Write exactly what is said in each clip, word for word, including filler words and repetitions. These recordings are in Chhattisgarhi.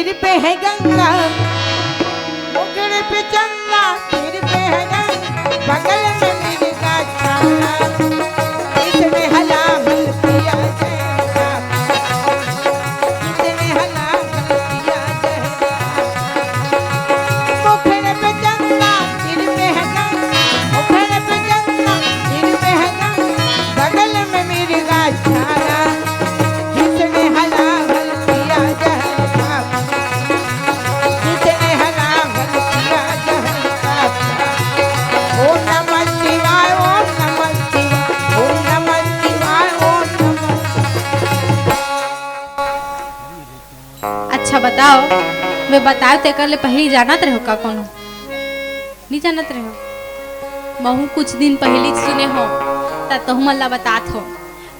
सिर पे है गंगा, मुखड़े पे चंदा, सिर पे है गंगा, बगल में मिर्गा छाला। इसने हलाहल पिया जहरा, इसने हलाहल पिया जहरा। मुखड़े पे चंदा, सिर पे है गंगा, मुखड़े पे चंदा, सिर पे है गंगा, बगल में मिर्गा छाला। जिसने हलाहल पिया जहरा, जिसने हलाहल पिया जहरा। ओम नमः शिवाय, ओम नमः शिवाय, ओम नमः शिवाय, ओम नमः शिवाय। अच्छा बताओ, मैं बताओ तेकर ले पहिली जानत रहो का कोनो? नहीं जानत रहो? महू कुछ दिन पहिली सुने हो, त तहु मन ला बतात हो।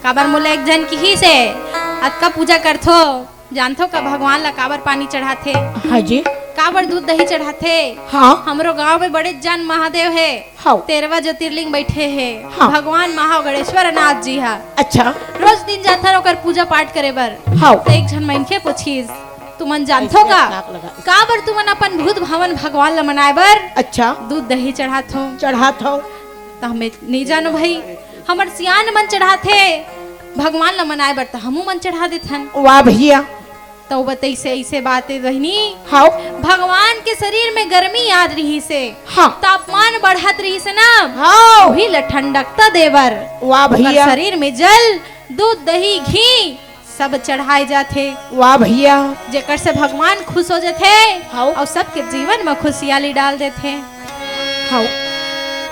काबर मोला एक झन किहिस हे, "अतका पूजा करथो, जानथो का भगवान ला काबर पानी चढ़ाथे? हाँ जी। काबर दूध दही चढ़ाथे?" हाँ। हमरो गांव में बड़े जान महादेव हे, हाँ। तेरवा ज्योतिर्लिंग बैठे हे, हाँ। भगवान महागणेश्वर नाथ जी हा। अच्छा। रोज दिन जाथन ओकर पूजा पाठ करे बर। हाँ। त एक झन मनखे पूछिस, "तुमन जानथो का? काबर तुमन अपन भूत भावन भगवान ला मनाए बर अच्छा। दूध दही चढ़ाथो?" चढ़ाथो। त हमें नहीं जानो भाई, हमर सियान मन चढ़ाथे भगवान ला मनाए बर, त हमू मन चढ़ा देथन। वाह भैया। त वो बतइसे ऐसे बात हे बहिनी। हाँ। भगवान के शरीर में गर्मी आत रहिसे, हाँ। तापमान बढ़त रहिसे ना, हाँ। वही ला ठंडकता देबर वाह ओकर भैया। शरीर में जल, दूध, दही, घी सब चढ़ाए जाथे। वाह भैया। जेकर से भगवान खुश हो जाथे हाँ। अउ सबके जीवन में खुशियाली डाल देथे। हाँ।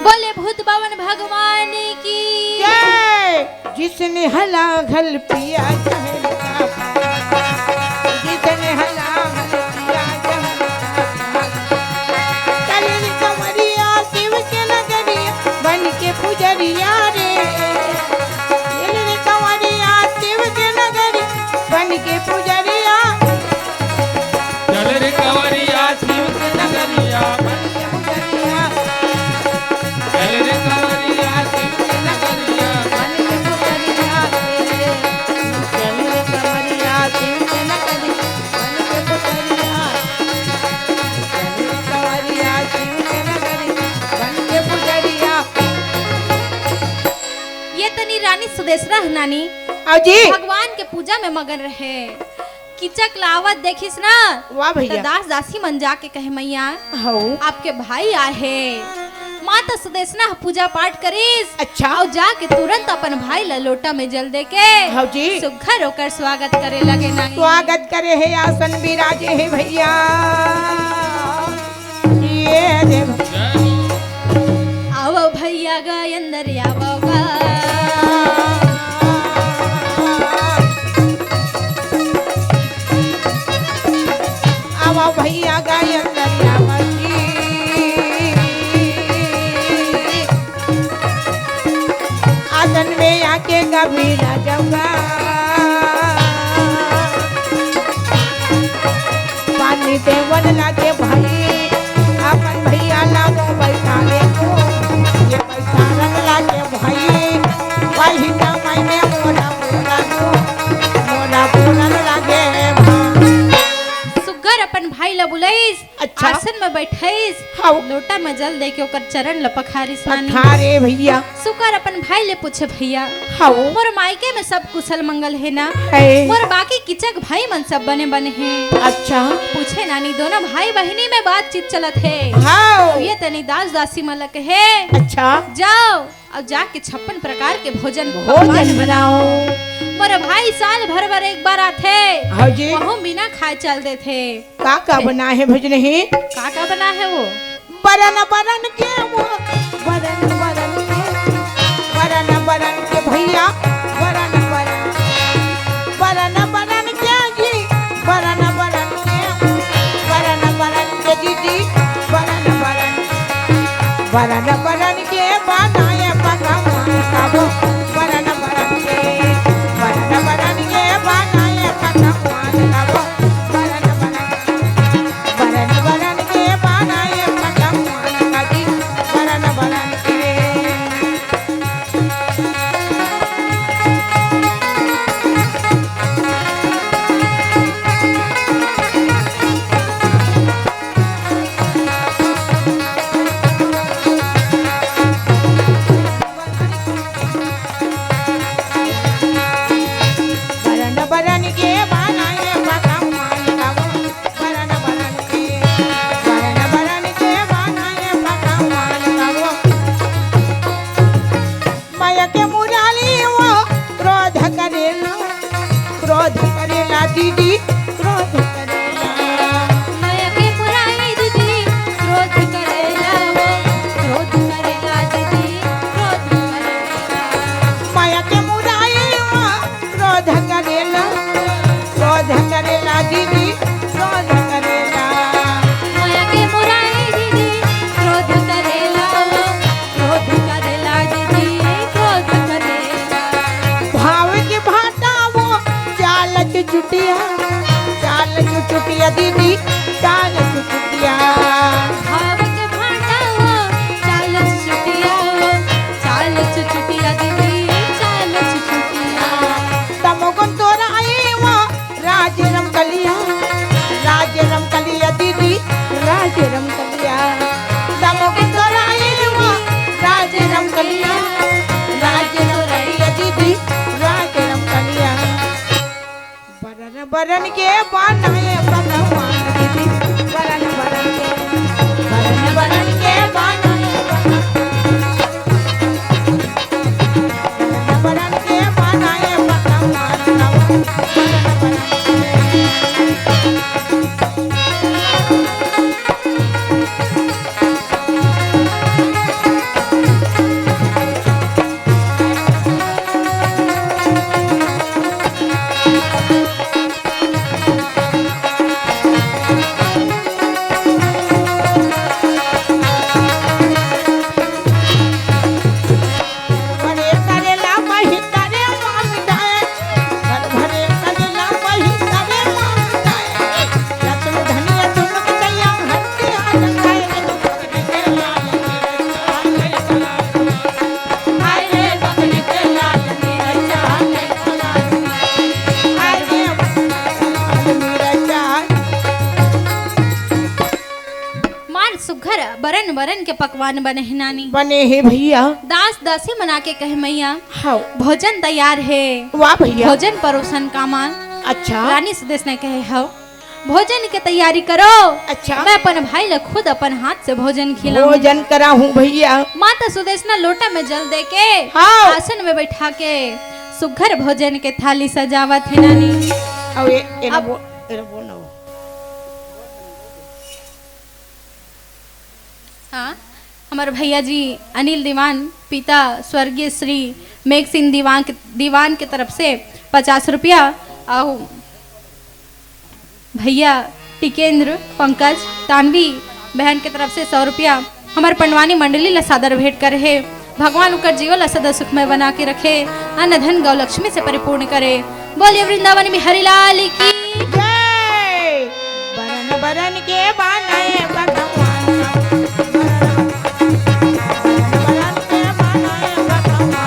बोले भूत बावन भगवान की। जय। जिसने हलाहल पिया जहर का, जिसने हलाहल पिया जहर का। चल रे कंवरिया शिव के नगरिया, बन के पुजरिया रे। चल रे कंवरिया शिव के नगरिया, बन के पुजरिया। चल रे कंवरिया शिव के नगरिया, बन के पुजरिया। चल रे कंवरिया शिव के नगरिया, बन के पुजरिया रे। चल रे कंवरिया शिव के नगरिया, बन के पुजरिया। चल रे कंवरिया शिव के नगरिया, बन के पुजरिया। ये तनी रानी सुदेशना ह नानी। हाँ जी। भगवान के पूजा में मगन रहे। कीचक ला आवत देखिस ना, वाह भैया। त दास दासी मन जाके कहे, "मैया, हौ। आपके भाई आहे।" माता सुदेशना ह पूजा पाठ करिस, अच्छा। अउ जाके तुरंत अपन भाई ला लोटा में जल देके, हौ जी। सुघर ओकर स्वागत करे लगे नानी। स्वागत करे हे, आसन बिराजे हे भैया। ये रे। आवो भैया गा अंदर आवो गा। आवो भैया गा अंदर आवो जी। आसन में आके गा बिराजो गा। पानी देवन लागे भाई, अपन भैया ला वो बैठाले को। ये बैठालन लागे भाई, वही समय में मोरा बोला को, मोरा बोलन लागे भाई। सुग्घर अपन भाई ला बुलाइस, अच्छा। आसन में बैठाइस, हाँ। लोटा में जल देके ओकर चरण ल पखारिस नानी। पखारे भैया। सुग्घर अपन भाई ले पूछे, "भैया, हाँ। मोर मायके में सब कुशल मंगल हे ना? हे। मोर बाकी किचक भाई मन सब बने बने हे?" अच्छा। पूछे नानी, दोनों भाई बहिनी में बातचीत चलत हे। हाँ। ये तनी दास दासी मन ल कहे, अच्छा। जाओ, अउ जाके छप्पन प्रकार के भोजन भोजन पकवान बनाओ। बनाओ। मोर भाई साल भर बर एक बार आथे। हाँ जी। वहू बिना खाए चल देथे। का का बनाए हे भजनही? का का बनाए हे वो? बरन बरन के वो, बरन बरन के, बरन बरन के भैया, बरन बरन, बरन बरन के जी, बरन बरन के, बरन बरन के दीदी, बरन बरन, बरन बरन के बनाए पकवान खाबो, बरन बरन के, बरन बरन के बनाए पकवान खाबो, बरन बरन, बरन बरन के बनाए पकवान खाबी, बरन बरन के। दीदी, क्रोध करेला। मया के मुराई दीदी, क्रोध करेला हो, क्रोध करेला दीदी, क्रोध करेला। मया के मुराई हो, क्रोध करेला, क्रोध करेला दीदी, क्रोध करेला। मया के मुराई दीदी, क्रोध करेला हो, क्रोध करेला दीदी, क्रोध करेला। भाव के भाटा वो चाल चुचुटिया, चाल चुचुटिया दीदी, चाल चुचुटिया। भाव के भाटा वो चाल चुचुटिया, चाल चुचुटिया दीदी, चाल चुचुटिया। तमोगुन तोरा आए वो राज रमकलिया, राज रमकलिया दीदी, राज रमकलिया। दमोह के तोरा आइल वो राज रमकलिया, राज रमकलिया दीदी, राज रमकलिया। बरन बरन के बनाए भगवान दीदी, बरन बरन के, बरन बरन के बनाए भगवान। मार सुघर बरन बरन के पकवान बने हे नानी। बने हे भैया। दास दासी मन आके कहे, "मैया, हाँ। भोजन तैयार हे।" वाह भैया। भोजन परोसन का माँ। अच्छा। रानी सुदेशना कहे, "हव।" भोजन के तैयारी करो। अच्छा। मैं अपन भाई ल खुद अपन हाथ से भोजन खिलाऊं। भोजन कराहूं भैया। माता सुदेशना लोटा में जल दे के हाँ। आसन में बैठा के सुघर भोजन के थाली सजावत हे नानी। अब ये, ये अब वो, ये वो ना हो। हाँ, हमर भैया जी अनिल दीवान, पिता स्वर्गीय श्री मेघ सिंह दीवान के, दीवान के तरफ से पचास रुपया, अउ भैया टिकेंद्र, पंकज, तानवी बहन के तरफ से सौ रुपया, हमर पंडवानी मंडली ला सादर भेंट करे हे। भगवान उकर जीवन ला सदा सुखमय बना के रखे, अन्न धन गौ लक्ष्मी से परिपूर्ण करे। बोलिए वृंदावन बिहारी लाल की जय। बरन बरन के बनाए भगवान, बरन बरन के बनाए भगवान।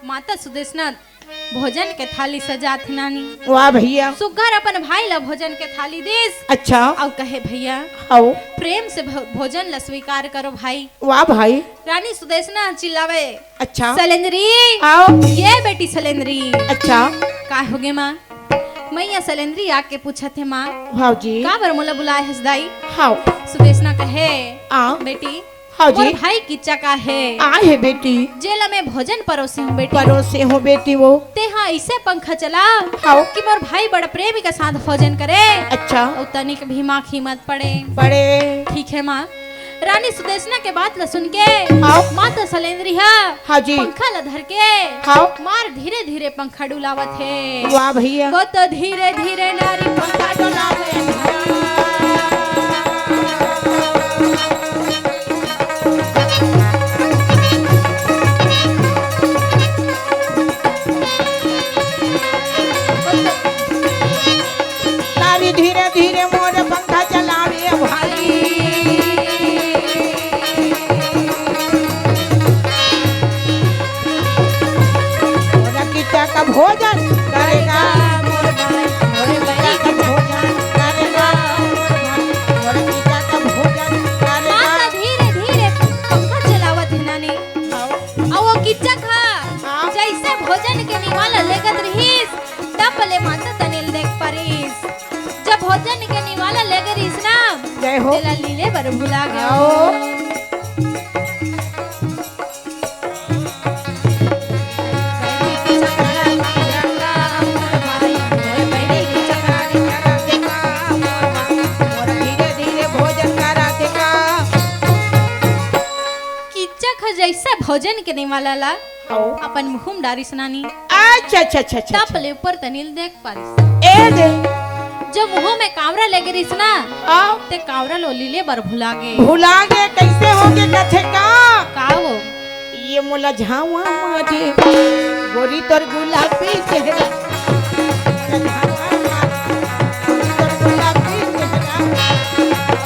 माता सुदेशना भोजन के थाली सजात नानी। वाह भैया। सुघर अपन भाई ला भोजन के थाली दिस। अच्छा। अउ कहे, "भैया, आओ। प्रेम से भो-, भोजन ला स्वीकार करो भाई।" वाह भाई। रानी सुदेशना चिल्लावे, "अच्छा। सलेंद्री, आओ। ये बेटी सलेंद्री।" अच्छा। का होगे माँ? मैया सलेंद्री आके पूछत हे, "माँ, हाँ जी। काबर मोला बुलाए हस दाई?" हाँ। सुदेशना कहे, आ। "बेटी, हाँ जी। मोर भाई किच्चक आहे।" आए हे बेटी। "जेला मैं भोजन परोसे हूँ बेटी।" परोसे हूँ बेटी वो। "तेहा अइसे पंखा चला हाँ। कि मोर भाई बड़ प्रेम के साथ भोजन करे।" अच्छा। अउ तनिक भी माखी मत पड़े। पड़े। ठीक है माँ। रानी सुदेशना के बात ल सुन के हाँ। माता सलेंद्री हा हाँ जी। पंखा ल धर के हाँ। मार धीरे धीरे पंखा डुलावत हे। वाह भैया। वो तो धीरे धीरे नारी पंखा डुलावे। नारी धीरे धीरे मोर पंखा चलावे भाई। मोर किच्चक भोजन करेगा मोर भाई, मोर किच्चक भोजन करेगा मोर भाई, मोर किच्चक भोजन करेगा। माता धीरे धीरे पंखा चलावत हे नानी। हाँ। अउ वो किच्चक हा हाँ। जइसे भोजन के निवाला लेगत रहिस, तब ले माता तनिल देख पारिस। जब भोजन के निवाला लेगे रहिस ना, जय हो। तेला लीले बर भुला गे। आओ। भोजन के देवाला ला हाव। अपन मुँह म डारिस नानी। अच्छा, अच्छा, अच्छा, अच्छा, तब अच्छा। ले ऊपर तनी ल देख पारिस। ए दे। जो मुँह में कांवरा लेगे रिहिस ना, हाव। ते कांवरा ल ओ लीले बर भुला गे। भुला गे, कइसे होगे कथे का? का वो? ये मोला झांवा मारे, गोरी तोर गुलाबी चेहरा। मोला झांवा मारे, गोरी तोर गुलाबी चेहरा।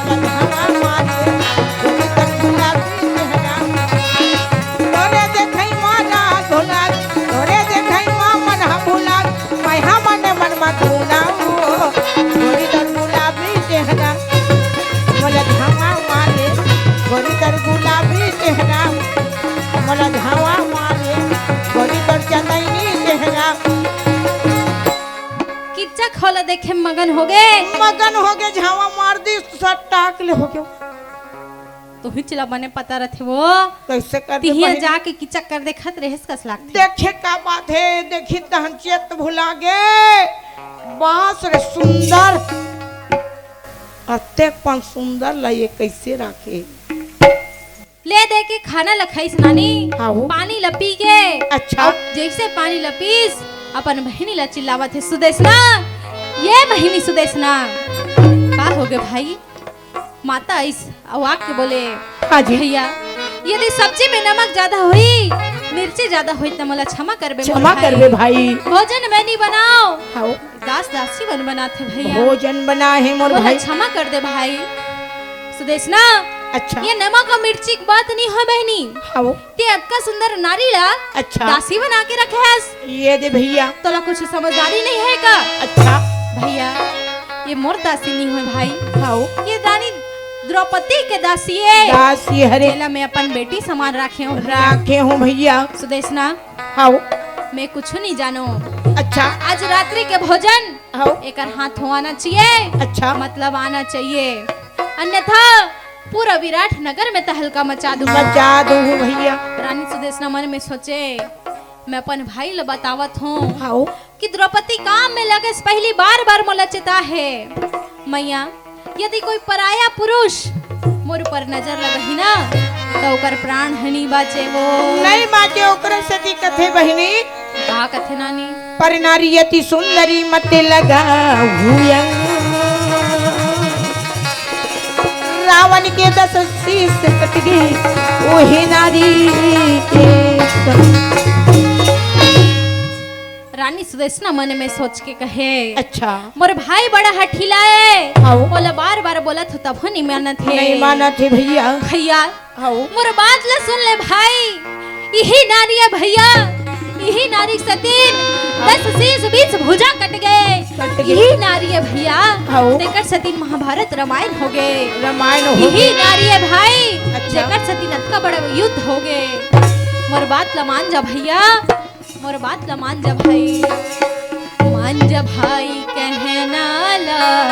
मोला झांवा मारे, गोरी तोर गुलाबी चेहरा। तोरे देखई मोला धुला, तोरे देखई मा मन ह भुला, मैं हा मने मन म धुला ओ, गोरी तोर गुलाबी चेहरा। मोला झांवा मारे, गोरी तोर गुलाबी चेहरा। मोला झांवा मारे, गोरी तोर चंदैनी चेहरा। किच्चक ह ओला देखे म मगन होगे। मगन होगे, झांवा मार दिस, सटाक ले होगे। तुहिच ला बने पता रथे वो। कइसे कर दे तिहिया बहिनी? जाके किच्चक कर देखत रहेस कस लागथे। देखे का बात हे, देखिन तहन चेत भुला गे। बास रे सुंदर, अतेक पन सुंदर ला ये कइसे राखे? ले दे के खाना ल खाइस नानी, हाव। पानी ल पी के। अच्छा। अउ जइसे पानी ल पीस, अपन बहिनी ल चिल्लावत हे, "सुदेसना, ये बहिनी सुदेसना।" का होगे भाई? माता आइस अउ आके बोले, हाँ जी। "भैया, यदि सब्जी में नमक ज्यादा होही, मिर्ची ज्यादा होही, त मोला क्षमा करबे मोर क्षमा भाई। करबे भाई। भोजन मैं नी बनाव।" हाव। दास दासी मन बनाथे भैया। भोजन बनाहे मोर मोला भाई। क्षमा कर दे भाई। सुदेसना, अच्छा। ये नमक अउ मिर्ची के बात नी होय बहिनी। हाव। ते अतका सुंदर नारी ला अच्छा। दासी बना के रखे हस। ये दे भैया। तोला कुछ समझदारी नहीं हे का? अच्छा। भैया, ये मोर दासी नहीं होय भाई। हाव। ये रानी द्रौपदी के दासी हे। दासी हरे। जेला मैं अपन बेटी समान राखे हूँ। राखे हूँ भैया। सुदेसना, हाव। मैं कुछु नहीं जानो। अच्छा। आज रात्रि के भोजन हाव। एकर हाथों आना चाहिए। अच्छा। मतलब आना चाहिए, अन्यथा पूरा विराट नगर में तहलका मचा दूंगा। मचा दूंगा भैया। रानी सुदेसना मन में सोचे, मैं अपन भाई ल बतावत हूँ हाव। कि द्रौपदी काम में लगे से पहली बार-बार मोला चेता हे। मैया, यदि कोई पराया पुरुष मोर ऊपर नजर लगाही ना, त ओकर प्राण ह नी बाचे वो। नहीं बाचे, ओकरे सेती कथे बहिनी। का कथे नानी? पर नारी अति सुंदरी मत लगा हुआ। रावण के दस शीश कट गए, ओहे नारी के। रानी सुदेसना मन में सोच के कहे, अच्छा। मोर भाई बड़ा हठीला हे। हाव। ओला बार-बार बोलत हो तभो नहीं मानत हे। नहीं मानत हे भैया। भैया, हाव। मोर बात ला सुन ले भाई। इही नारी हे भैया, इही नारी सतीन दस शीश बीस भुजा कट गए। कट गए। इही नारी हे भैया, हाव। तेकर सतीन महाभारत रामायण होगे। रामायण होगे। इही नारी हे भाई, अच्छा। जेकर सतीन अतका बड़ा युद्ध होगे। मोर बात ला मान जा भैया। मोर बात ला मान जा भाई, मान जा भाई कहना ला,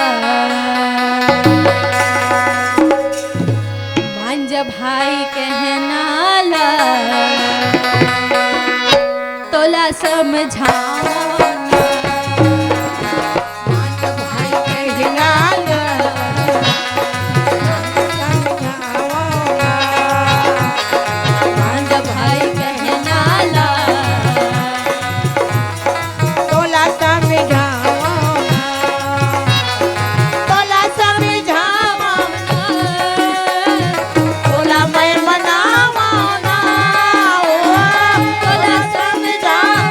मान जा भाई कहना ला, तोला समझावना। मान जा भाई कहना ला, समझावना। मान जा भाई कहना ला, तोला समझावना, तोला समझावना, तोला मैं मनावना, ओ, तोला समझावना।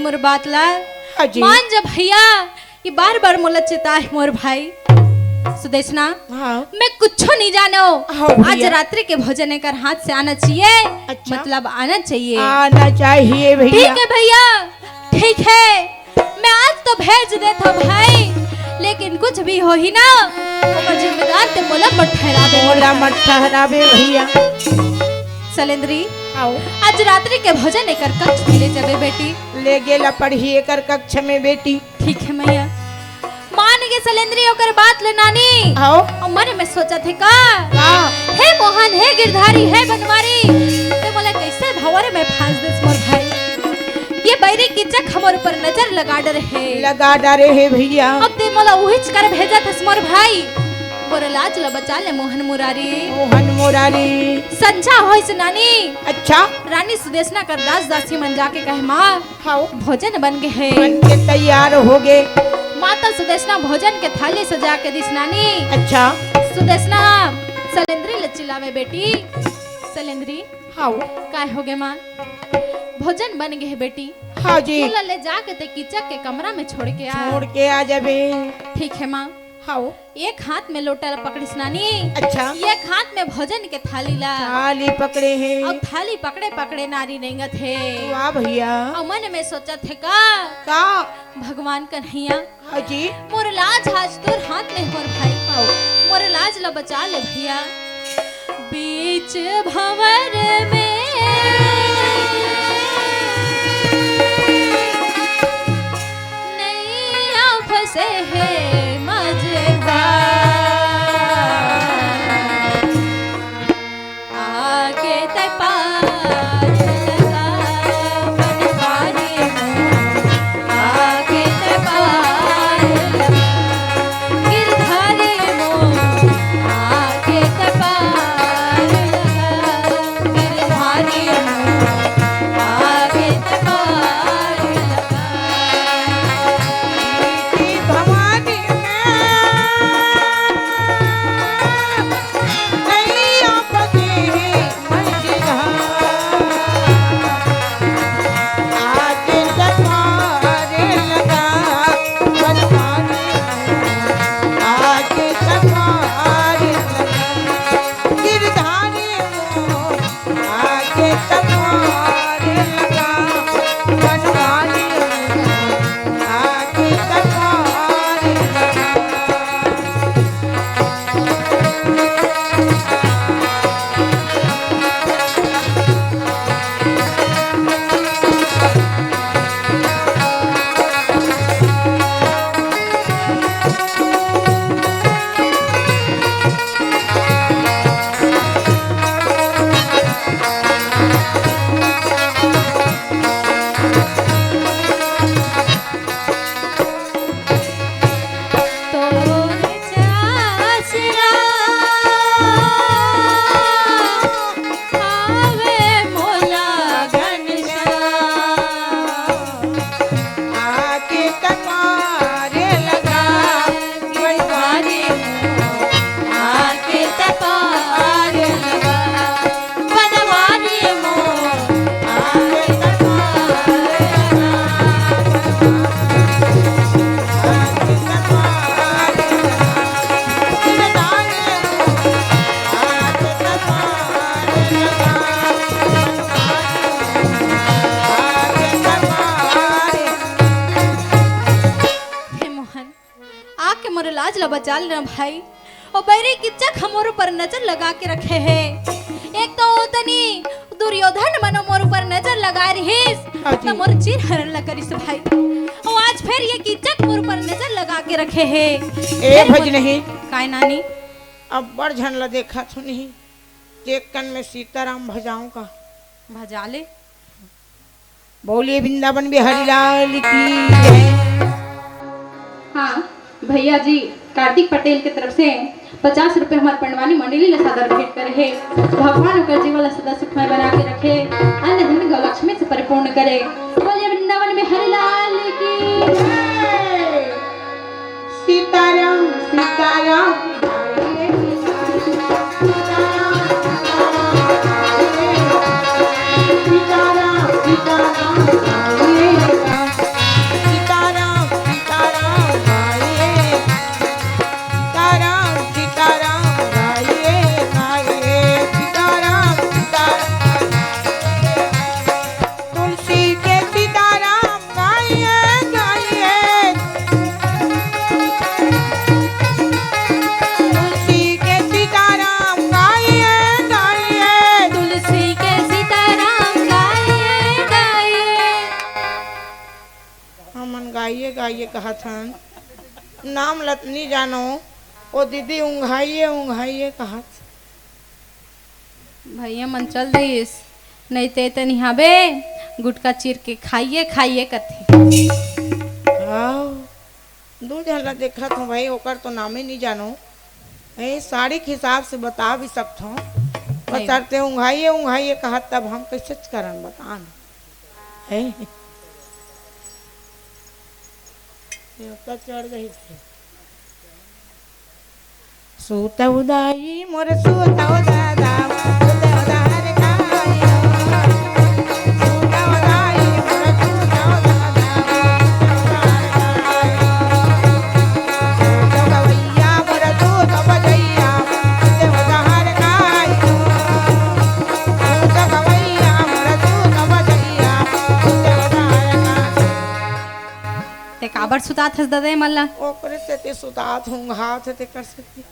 मोर बात ला हाँ जी। मान जा भैया, ये बार बार मोला चिताए मोर भाई। सुदेशना, हाँ। मैं कुछो नहीं जानो। हाँ भैया। आज रात्रि के भोजन एकर हाथ से आना चाहिए। अच्छा। मतलब आना चाहिए। आना चाहिए भैया। ठीक है भैया, ठीक है, मैं आज तो भेज देथव भाई, लेकिन कुछ भी होही ना, ओकर जिम्मेदार ते मोला मत ठहराबे। मोला मत ठहराबे भैया। सलेंद्री, आओ। आज रात्रि के भोजन एकर कक्ष में ले जाबे बेटी। ले गेला पड़ही एकर कक्ष में बेटी। ठीक है मैया। मान गे सलेंद्री ओकर बात ले नानी। आओ। अउ मन में सोचत हे का? का? हे मोहन, हे गिरधारी, हे बनवारी, ते मोला कैसे भंवर में फांस देस मोर भाई? ये बैरी कीचक हमर ऊपर नजर लगा डरे हे। लगा डरे हे भैया। अब ते मोला उहिच कर भेजत हस मोर भाई। मोर लाज ल बचा ले मोहन मुरारी। मोहन मुरारी। संझा होइस नानी। अच्छा। रानी सुदेशना कर दास दासी मन जाके कहे, माँ, हाव। भोजन बन गे हे। बन के तैयार हो गे। माता सुदेशना भोजन के थाली सजा के दिस नानी। अच्छा। सुदेशना सलेंद्री ल चिल्लावे, बेटी सलेंद्री। हाव। काय हो गे माँ? भोजन बन गे हे बेटी। हाँ जी। एला ले जाके ते कीचक के कमरा में छोड़ के आ। छोड़ के आ जाबे। ठीक है माँ। हाव। एक हाथ में लोटा ला पकड़िस नानी। अच्छा। एक हाथ में भोजन के थाली ला। थाली पकड़े हे। अउ थाली पकड़े पकड़े नारी रेंगत हे। वाह भैया। अउ मन में सोचत हे का? का? भगवान कन्हैया। हाँ जी। मोर लाज आज तोर हाथ में हे मोर भाई। हाव। मोर लाज ला बचा ले भैया। बीच भंवर में नैया फंसे हे मझधार। आके तै पार लगा, बनवारी मोर। आके तै पार लगा, गिरधारी मोर। आके तै पार लगा, गिरधारी मोर। आके तै पार लगा। भवानी में नैया फंसे हे मझधार। आके तै पार लगा, बनवारी मोर। आके तै पार लगा, गिरधारी मोर। आके तै पार लगा, बनवारी मोर। आके तै पार लगा। आके तै पार लगा, बनवारी मोर। आके तै पार लगा, बनवारी मोर। आके तै पार लगा, आके तै पार लगा, गिरधारी मोर। आके तै पार लगा, हे मोहन, आके मोर लाज ला बचा लेना भाई। ओ बैरी किच्चक हमर ऊपर नजर लगा के रखे हे। एक तो ओतनी दुर्योधन मनो मोर ऊपर नजर लगा रहिस, हाँ जी। त मोर चीर हरण ला करिस भाई। ओ आज फेर ये किच्चक मोर ऊपर नजर लगा के रखे हे। ए फेर मोर भजनही। काय नानी? अब्बड़ झन ला देखत हों नहीं। देख कन में सीताराम भजाऊं का? भजा ले। बोलिए वृंदावन बिहारी लाल की जय। हाँ, भैया जी कार्तिक पटेल के तरफ से पचास रुपए हमार पंडवानी मंडली ला सादर भेंट करे हे। भगवान ओकर जीवन ला सदा सुखमय बना के रखे, अन्न धन गौ लक्ष्मी से परिपूर्ण करे। बोलिए वृंदावन बिहारी लाल की जय। सीताराम, सीताराम, सीताराम, सीताराम, सीताराम। ये कहत हन, नाम ल त नी जानो, ओ दीदी उंघाइए उंघाइए कहत। भैया मन चल दिस, नहीं ते तनी हाबे गुटका चीर के खाइए खाइए कथे। हाँ, दू झन ला देखत हूँ भाई, ओकर तो नामे नहीं जानो। ए, साड़ी के हिसाब से बता भी सकत हूँ, नहीं। बचरते उंघाइए उंघाइए कहत, तब हम कैसे करन बतान। है। नेवता चढ़ गई थे। सूतव दाई मोर सूतव दादा, सूतव दार कायो। सूतव दाई मोर सूतव दादा, सूतव गवैया मोर सूतव जैया, सूतव दार कायो। सूतव गवैया मोर सूतव जैया, सूतव दार कायो। ते काबर सुतात हस ददा मन ला? ओकरे सेती सुतात हूँ, घात हे तेकर सेती।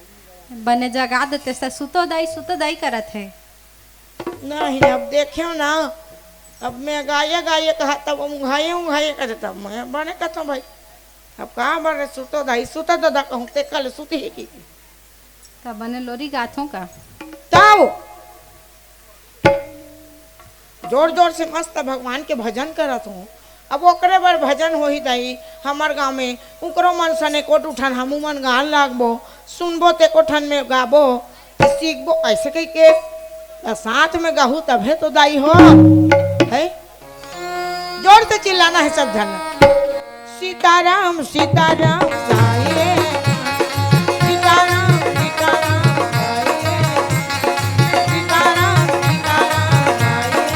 बने जगा देते से सुतो दाई, सुतो दाई करत हे। नहीं, अब देखियो ना, अब मैं गाये गाये कहा, तब उंघाये उंघाये करे, तब मैं बने कहता भाई, अब कहाँ बने सुतो दाई, सुतो ददा कहूँ, ते कल सुती ही की। तब बने लोरी गाथों का? तब जोर जोर से मस्त भगवान के भजन करत हूँ। अब ओकरे बर भजन होही दाई, हमर गाँव में उकरो मन सने कोटू ठन हमू मन गान लागबो, सुनबो ते कोठन में गाबो, ते सीखबो, ऐसे कहि के त साथ में गाहू तभे तो दाई हो। है, जोर से चिल्लाना है सब झन। सीताराम सीताराम गाइए, सीताराम सीताराम गाइए, सीताराम सीताराम गाइए।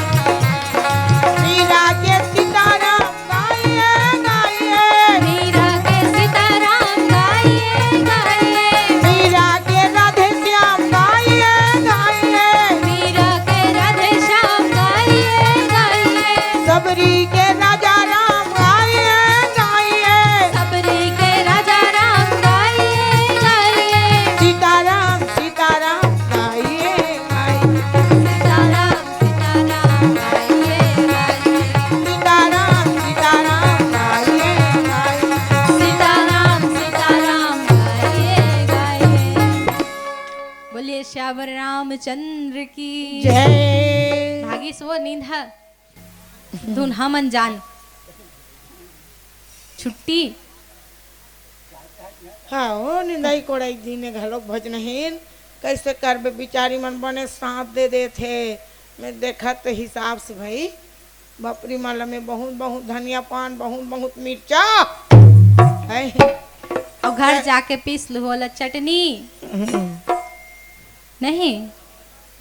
मीरा के सीताराम गाइए, गाइए। मीरा के सीताराम गाइए, गाइए। मीरा के राधे श्याम गाइए, गाइए। मीरा के राधे श्याम गाइए, गाइए। सबरी के राजा राम गाइए, गाइए। सबरी के राजा राम गाइए, गाइए। सीताराम सीताराम गाइए, गाइए। सीताराम सीताराम गाइए, गाइए। सीताराम सीताराम गाइए, गाइए। सीताराम सीताराम गाइए, गाइए। बोलिए श्यावर रामचंद्र की जय। भागीस वो नींद ह। धुन हमन जान छुट्टी। हाँ, ओ निंदाई कोड़ाई दिन घलोक भजनहीन, कैसे करबे, बिचारी मन बने साथ दे देथे। मैं देखत हिसाब से भाई, बापरी माला में बहुत बहुत धनिया पान, बहुत बहुत मिर्चा। है। और घर जाके पीस लू ओला चटनी। हम्म। नहीं,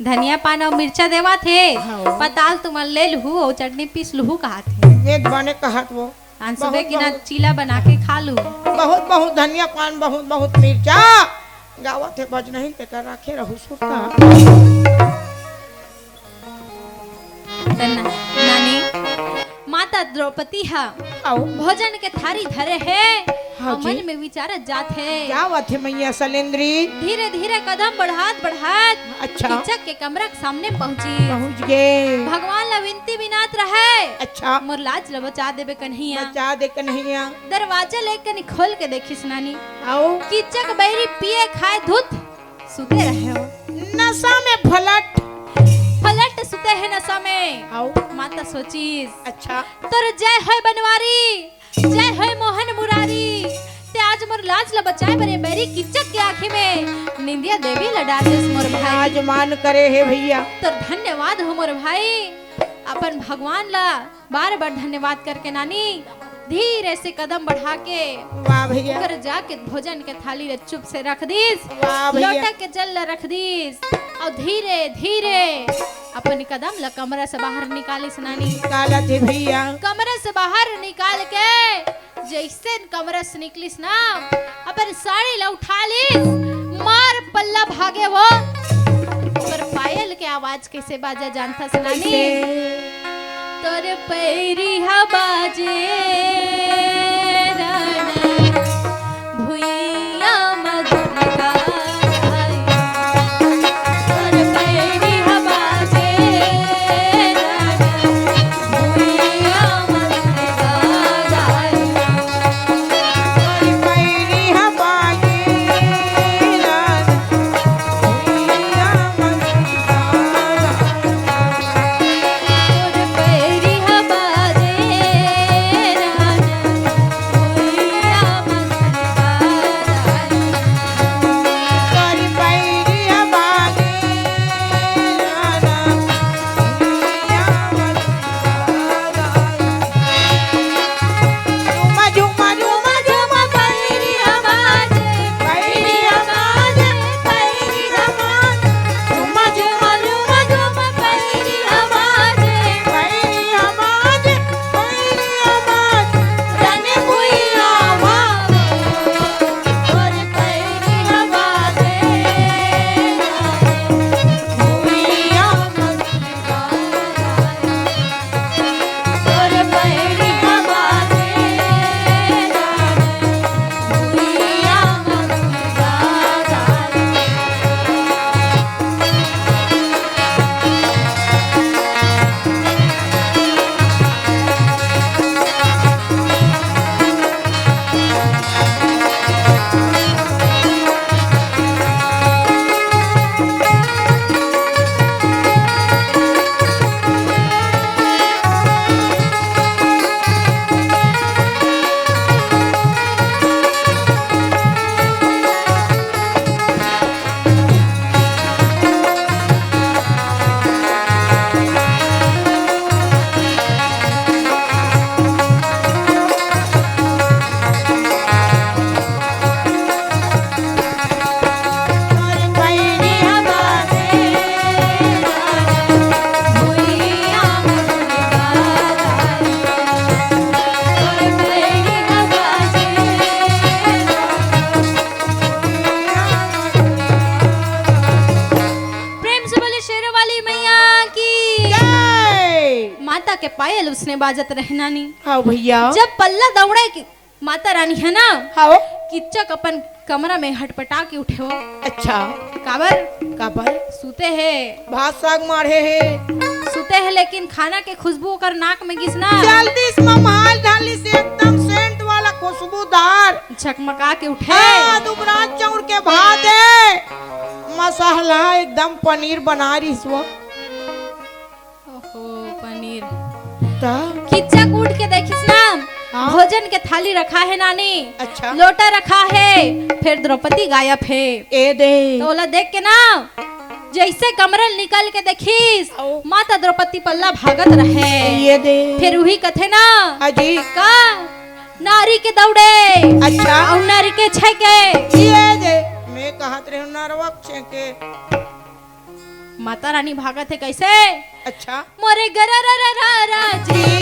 धनिया पान अउ मिर्चा देवत हे। हाँ। पताल तुमन ले लुहू अउ चटनी पीस लुहू कहत हे। एक बने कहत वो। आन सुबह बहुत, की ना बहुत। चीला बना के खा लू। बहुत, बहुत धनिया पान, बहुत, बहुत मिर्चा। गावत हे भजनहीन तेकर राखे रहू सुरता। त ना-, नानी, माता द्रौपदी ह अउ? भोजन के थारी धरे हे, हाँ अउ जी। मन में विचारत जात हे। का बात हे मैया सलेंद्री? धीरे धीरे कदम बढ़ात बढ़ात अच्छा। कीचक के कमरा के सामने पहुंची। पहुंच गे। भगवान ला विनती बिनात रहे। अच्छा। मोर लाज ला बचा देबे कन्हैया। बचा दे कन्हैया। दरवाजा ले कनी खोल के देखिस नानी। अउ? कीचक बैरी पिए खाए धुत सुते रहे हो। नशा में फलट। फलट सुते हे नशा में। अउ? माता सोचिस। अच्छा। तोर जय होय बनवारी, जय होय मोहन मुरारी। ते आज मोर लाज ला बचाए बर ए बैरी कीचक के आँखी में निंदिया देवी ला डाल देस मोर भाई। आज मान करे हे भैया। तोर धन्यवाद हो मोर भाई। अपन भगवान ला बार बार धन्यवाद करके नानी धीरे से कदम बढ़ा के वाह भैया। ओकर जाके भोजन के थाली ला चुप से रख दीस। वाह भैया। लोटा के जल ला रख दीस अउ धीरे धीरे अपन कदम ला कमरा से बाहर निकालिस नानी। निकालत हे भैया। कमरा से बाहर निकाल के जैसे कमरा से निकलिस ना, अपन साड़ी ला उठा लिस, मार पल्ला भागे वो। ओकर पायल के आवाज कैसे बाजा जानथस नानी? कैसे? तोर पैरी हा बाजे राना, भुइया मधुर गाय। तोर पैरी हा बाजे राना, भुइया मधुर गाय। माता के पायल उसने बाजत रहे नानी। हाँ भैया। जब पल्ला दौड़े कि माता रानी हे ना, हाँ। किच्चक अपन कमरा में हटपटा के उठे हो। अच्छा। काबर? काबर? सुते हे। भात साग माढ़े हे। सुते हे, लेकिन खाना के खुशबू ओकर नाक में गिस ना। जल्दी से मम्हाल ढालिस, एकदम सेंट वाला खुशबूदार। झकमका के उठे। हाँ, दुबराज चाउर के भात हे। मसाला एकदम पनीर बना रहिस वो। ओहो, पनीर। त? किच्चक उठ के देखिस ना, हाँ? भोजन के थाली रखा हे नानी। अच्छा। लोटा रखा हे, फेर द्रौपदी गायब हे। ए दे। त ओला देख के ना, जइसे कमरा ले निकल के देखिस, आओ। माता द्रौपदी पल्ला भागत रहे। ए दे। फेर उही कथे ना, अजी। का? नारी के दौड़े। अच्छा। अउ नारी के छेके। ए दे। मैं कहत रहेंव नरवा के छेके। माता रानी भागत हे कइसे? अच्छा। मोरे गर र र र र जी,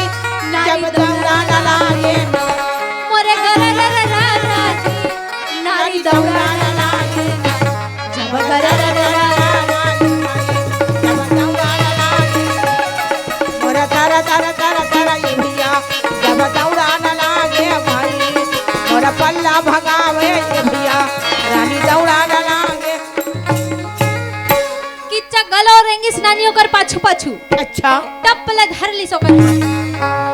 नारी जब दौड़ा न लागे ना। मोरे गर र र र र जी, नारी दौड़ा न लागे ना। जब गर र र र र जब दौड़ा न लागे। मोरा तारा, तारा, तारा, तारा, ये भैया, जब दौड़ा न लागे भाई। मोरा पल्ला भगावे ये भैया, रानी दौड़ा न लागे। किच्चक घलो रेंगिस नानी ओकर पाछू पाछू। अच्छा। टप ले धर लिस ओकर हाथ।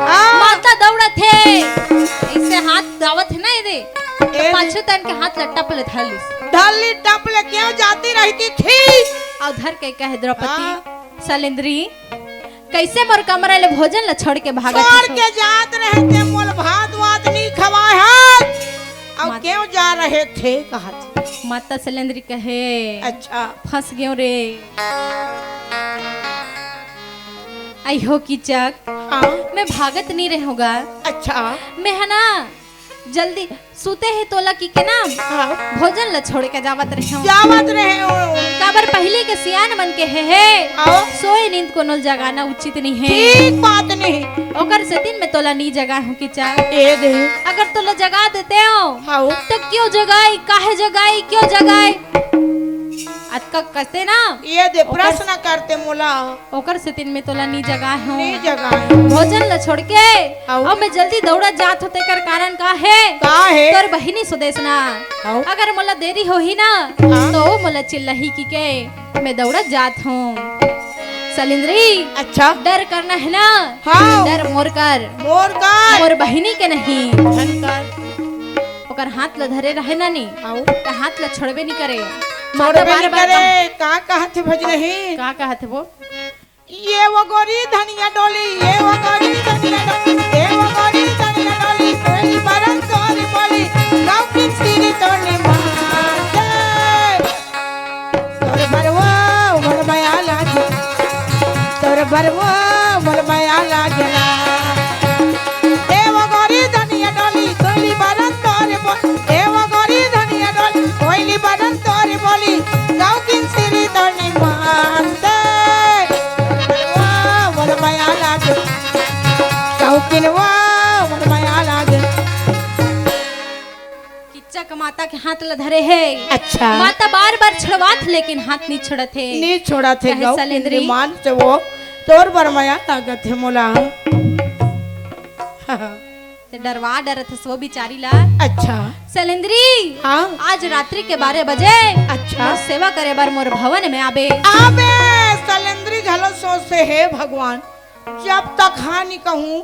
आ। माता दौड़त हे। अइसे हाथ दावत हे ना एदे। ए। पाछू तन के हाथ ल टप ले धर लिस। धर ली टप ले, क्यों जाती रहती थी? अउ धर के कहे द्रौपदी, हाँ। सलेंद्री, कइसे मोर कमरा ले भोजन ल छोड़ के भागत छोड़ हस? के जात रहे ते मोल भात वात नी खवाए हस। अउ मात- क्यों जा रहे थे कहत। माता सलेंद्री कहे, अच्छा। फंस गेंव रे। अइहो किच्चक, हाँ। मैं भागत नी रहेंव गा। अच्छा। मैं हे ना जल्दी सुते हे तोला कहिके ना, हाँ। भोजन ल छोड़ के जावत रहेंव। जावत रहेंव। काबर पहिली के सियान मन कहे हे, हाँ। सोए नींद कोनो ल जगाना उचित नहीं हे। ठीक बात नहीं। ओकर सेतिन में तोला नी जगाहूं किच्चक। ए दे। अगर तोला जगा देतेंव, हाँ। त क्यों जगाई, काहे जगाई, क्यों जगाई? अतका कथे ना। ए दे, ओकर प्रश्न करते मोला। ओकर सेतिन में तोला नी जगाहूं। नी जगाए। भोजन ल छोड़ के, हाव। अब मैं जल्दी दौड़त जात हों, तेकर कारण का हे? का हे? तोर बहिनी सुदेसना। हाव। अगर मोला देरी होही ना, हाँ। त ओ मोला चिल्लाही कहिके मैं दौड़त जात हों। सलेंद्री, अच्छा। डर करना हे ना? हाव। डर मोर कर। मोर कर। मोर बहिनी के नहीं। धन कर। ओकर हाथ ल धरे रहे ना नी, हाव। त हाथ ल छोड़बे नी करे। छोड़बे माता नी बार-बार करे। कहा- का कहत हे भजनही? का कहत हे वो? ये वो गोरी धनिया डोली, ये वो गोरी धनिया डोली, ये वो गोरी धनिया डोली, कोई बरन तोरी बोली, गाँव की सीरी तोरी माँ। तोर बरवा मोर मया लागे, तोर बरवा मोर मया लागेला। ए वो गोरी धनिया डोली, कोइली बरन तोरे बोल। ए वो गोरी धनिया डोली, कोइली बरन तोरे बोली। गाँव की सिरी तोनी मानते। तोर बरवा मोर मया लागे, गाँव किनवा मोर मया लागे। किच्चक माता के हाथ ल धरे हे। अच्छा। माता बार-बार छुड़वात, लेकिन हाथ नी छोड़त हे। नी छोड़त हे, कहे गौ सलेंद्री। मान से वो तोर बर मया लागत हे मोला। ते डरवा डरत हस वो बिचारी ला। अच्छा। सलेंद्री, हाँ। आज रात्रि के बारह बजे अच्छा। मोर सेवा करे बर मोर भवन में आबे। आबे, सलेंद्री घलो सोचे, हे भगवान, जब तक हाँ नी कहूँ,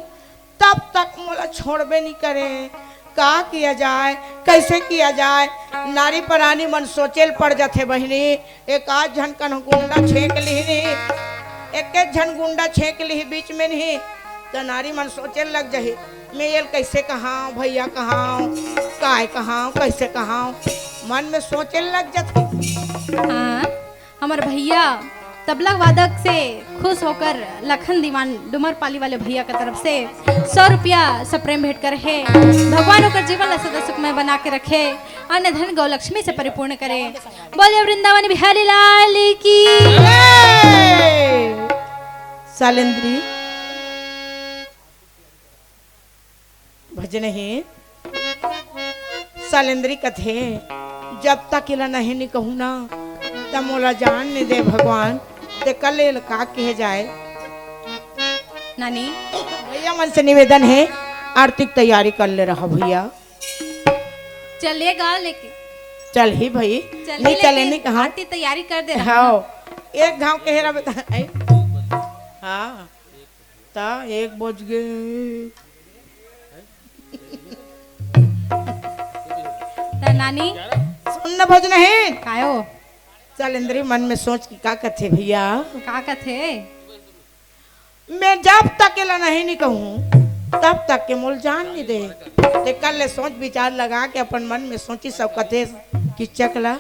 तब तक मोला छोड़बे नी करे। का किया जाए, कैसे किया जाए? नारी परानी मन सोचे ल पड़ जाथे बहिनी। एक आध झन कन गुंडा छेंक लिही नहीं, एक एक झन गुंडा छेंक लिही बीच में नहीं, त नारी मन सोचे ल लग जाही, मैं एल कैसे कहाव, भैया कहाव, काय कहाव, कैसे कहाव, मन में सोचे ल लग जाथे। हाँ। हमर भैया तबला वादक से खुश होकर लखन दीवान डुमरपाली वाले भैया के तरफ से सौ रुपया सप्रेम भेंट करे हे। भगवान ओकर जीवन ला सदा सुखमय बना के रखे, अन्न धन गौ लक्ष्मी से परिपूर्ण करे। बोलिए वृंदावन बिहारी लाल की। सलेंद्री। भजन हे। सलेंद्री कथे, जब तक एला नहीं नी कहूँ ना, तब मोला जान नी दे भगवान, ते कल एला का कहे जाए। नानी, भैया मन से निवेदन हे, आरती के तैयारी कर ले रहा भैया। चल ले गा लेके। चल ही भाई, चल नहीं ले चले लेके नहीं कहाँ। आरती तैयारी कर दे रहा। हाँ, एक घाव के हेरा बता। आई। हाँ, ता एक बज गए। त नानी, सुन न भोज नहीं। कायो? चल इंद्री मन में सोच कि का कथे भैया। का कथे? मैं जब तक एला नहीं, नहीं कहूँ, तब तक के मोल जान नहीं दे। ते कर ले सोच विचार लगा के अपन मन में सोची सब कथे कि चकला।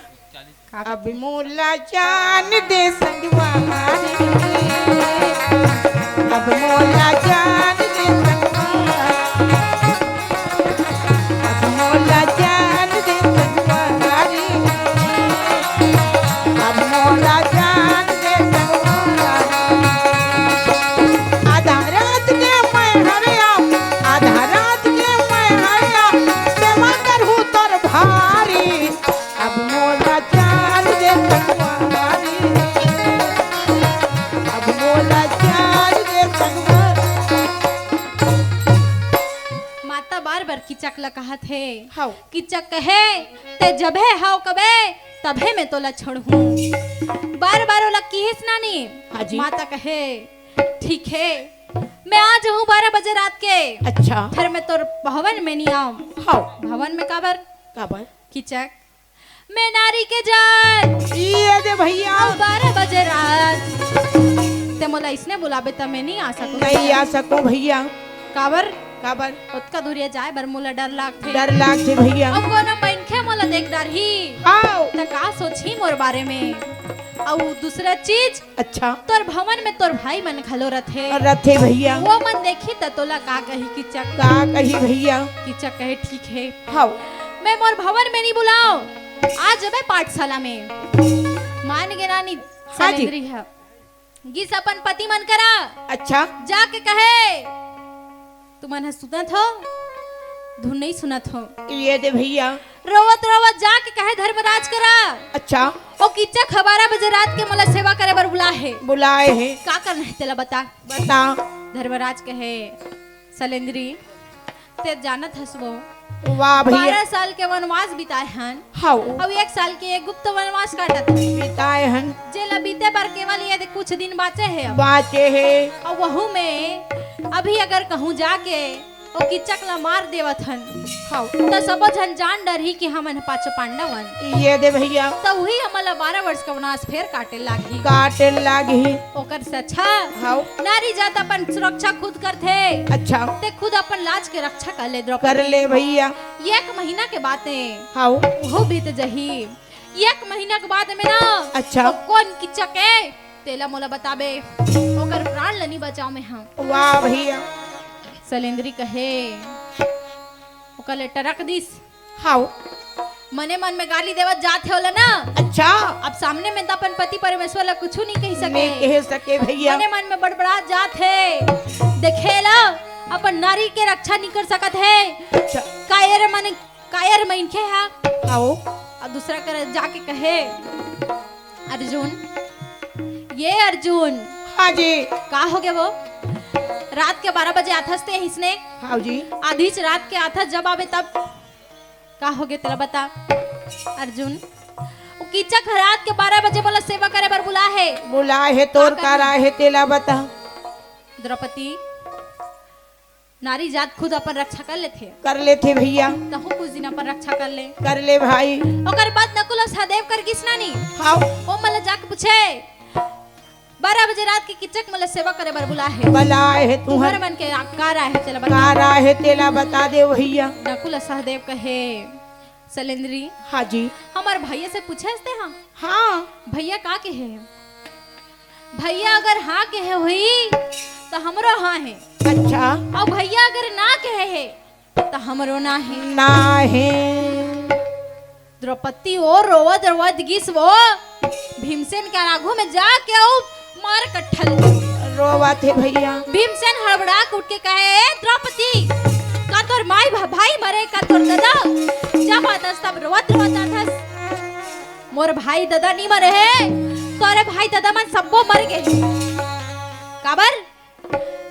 का अब मोला जान दे संगवारी, अब मोला जान दे संगवारी, अब मोला जान दे संगवारी, अब मोला जान दे संगवारी। आधा रात के मैं हरिया, आधा रात के मैं हरिया, सेवा करहूँ तोर भारी। अब मोला जान दे संगवारी, अब मोला जान दे संगवारी। माता बार बार किचक ल कहत हे। हव। किचक कहे, ते जबे हव कबे, तभे मैं तोला छोड़हूँ। बार बार ओला किहिस नानी। हाँ जी। माता कहे, ठीक हे, मैं आ जाहूँ बारह बजे रात के। अच्छा। फिर मैं तोर भवन में नहीं आऊँ। हव। भवन में काबर? काबर? किचक, मैं नारी के जात। ये दे भैया। अउ बारह बजे रात ते मोला इसने बुलाबे त मैं नहीं आ सकूं। नहीं आ सको भैया। काबर? काबर? ओतका दूरिया जाए बर मोला डर लागथे। डर लागथे भैया। अउ कोनो मनखे मोला देख डरही। हाँ। त का सोचही मोर बारे में? अउ दूसरा चीज, अच्छा। तोर भवन में तोर भाई मन घलो रथे। रथे भैया। वो मन देखी त तोला का कही किचक? का कही भैया? किचक कहे, ठीक हे। हव। मैं मोर भवन में नहीं बुलाओ, आ जबे पाठशाला में। मान गे नानी, हाँ जी। सलेंद्री ह। गिस अपन पति मन करा। अच्छा। जाके कहे, तुमन ह सुनत हो? धुन नहीं सुनत हो। ये दे भैया। रोवत रोवत जाके कहे धर्मराज करा। अच्छा। ओ किचक ह बारह बजे रात के मोला सेवा करे बर बुलाए हे। बुलाए हे। का करना हे तेला बता। बता। धर्मराज कहे, सलेंद्री, ते जानत हस वो, वाह भैया। बारह साल के वनवास बिताए हन। हव। अउ एक साल के एक गुप्त वनवास काटत हन। बिताए हन। जेला बीते बर केवल ये दे कुछ दिन बाचे हे अब। बाचे हे। अउ वहू में अभी अगर कहूँ जाके ओ किचक ला मार देवत हन। हव। त सबो झन जान डरही कि हमन ह पांचों पांडव हन। ये दे भैया। त उही हमन ला बारह वर्ष का वनवास फेर काटे लागही। काटे लागही। ओकर से अच्छा हव। नारी जात अपन सुरक्षा खुद करथे। अच्छा। ते खुद अपन लाज के रक्षा कर ले द्रौपदी। कर ले भैया। एक महीना के बात हे। हव। वो बीत जही। एक महीना के बाद में ना, अच्छा। वो कोन किचक हे, तेला मोला बताबे, ओकर प्राण ल नी बचाओ मैं हा। वाह भैया। सलेंद्री कहे, ओकर ले टरक दिस। हाव। मने मन में गाली देवत जात हे ओला ना। अच्छा। अब सामने में त अपन पति परमेश्वर ला कुछु नहीं कह सके। नहीं कह सके भैया। मने मन में बड़बड़ा जात हे। देखे ला, अपन नारी के रक्षा नहीं कर सकत हे। अच्छा। कायर मन कायर मनखे हा। हाव। अउ दूसरा करा जाके कहे, अर्जुन, ये अर्जुन। हाँ जी। का हो गया वो? रात के बारह बजे आथस ते इसने? हाँ जी। आधीच रात के आथस, जब आवे तब। का हो गया तेला बता। अर्जुन, वो कीचक ह रात के बारह बजे मोला सेवा करे बर बुला हे। बुला हे, तोर का करा हे तेला बता। द्रौपदी, नारी जात खुद अपन रक्षा कर लेथे। कर लेथे भैया। तहूँ कुछ दिन अपन रक्षा कर ले। कर ले भाई। ओकर बाद नकुल अउ सहदेव कर गिस नानी। हाव। ओ मन ला जाके पूछे, बारह बजे रात के किचक मन ला सेवा करे बर बुला हे। बुला हे तुहर। तुहर मन के का राय हे तेला बता। का राय हे तेला बता दे भैया। नकुल अउ सहदेव कहे, सलेंद्री। हाँ जी। हमर भैया से पूछे हस ते हाँ। हाँ। भैया का कहे हे? भैया अगर हाँ कहे होही, त हमरो हाँ हे। अच्छा। अउ भैया अगर ना कहे हे, त हमरो ना हे। ना हे। द्रौपदी ओ रोवत रोवत गिस वो, भीमसेन के आगू में जाके ओ मार कट्ठल। रोवत हे भैया। भीमसेन हड़बड़ा के उठ के कहे, "ए द्रौपदी, का तोर माई भा-, भाई मरे, का तोर ददा?" जब आथस तब रोवत रोवत आथस। मोर भाई ददा नी मरे हे, तोरे भाई ददा मन सब्बो मर गे। काबर?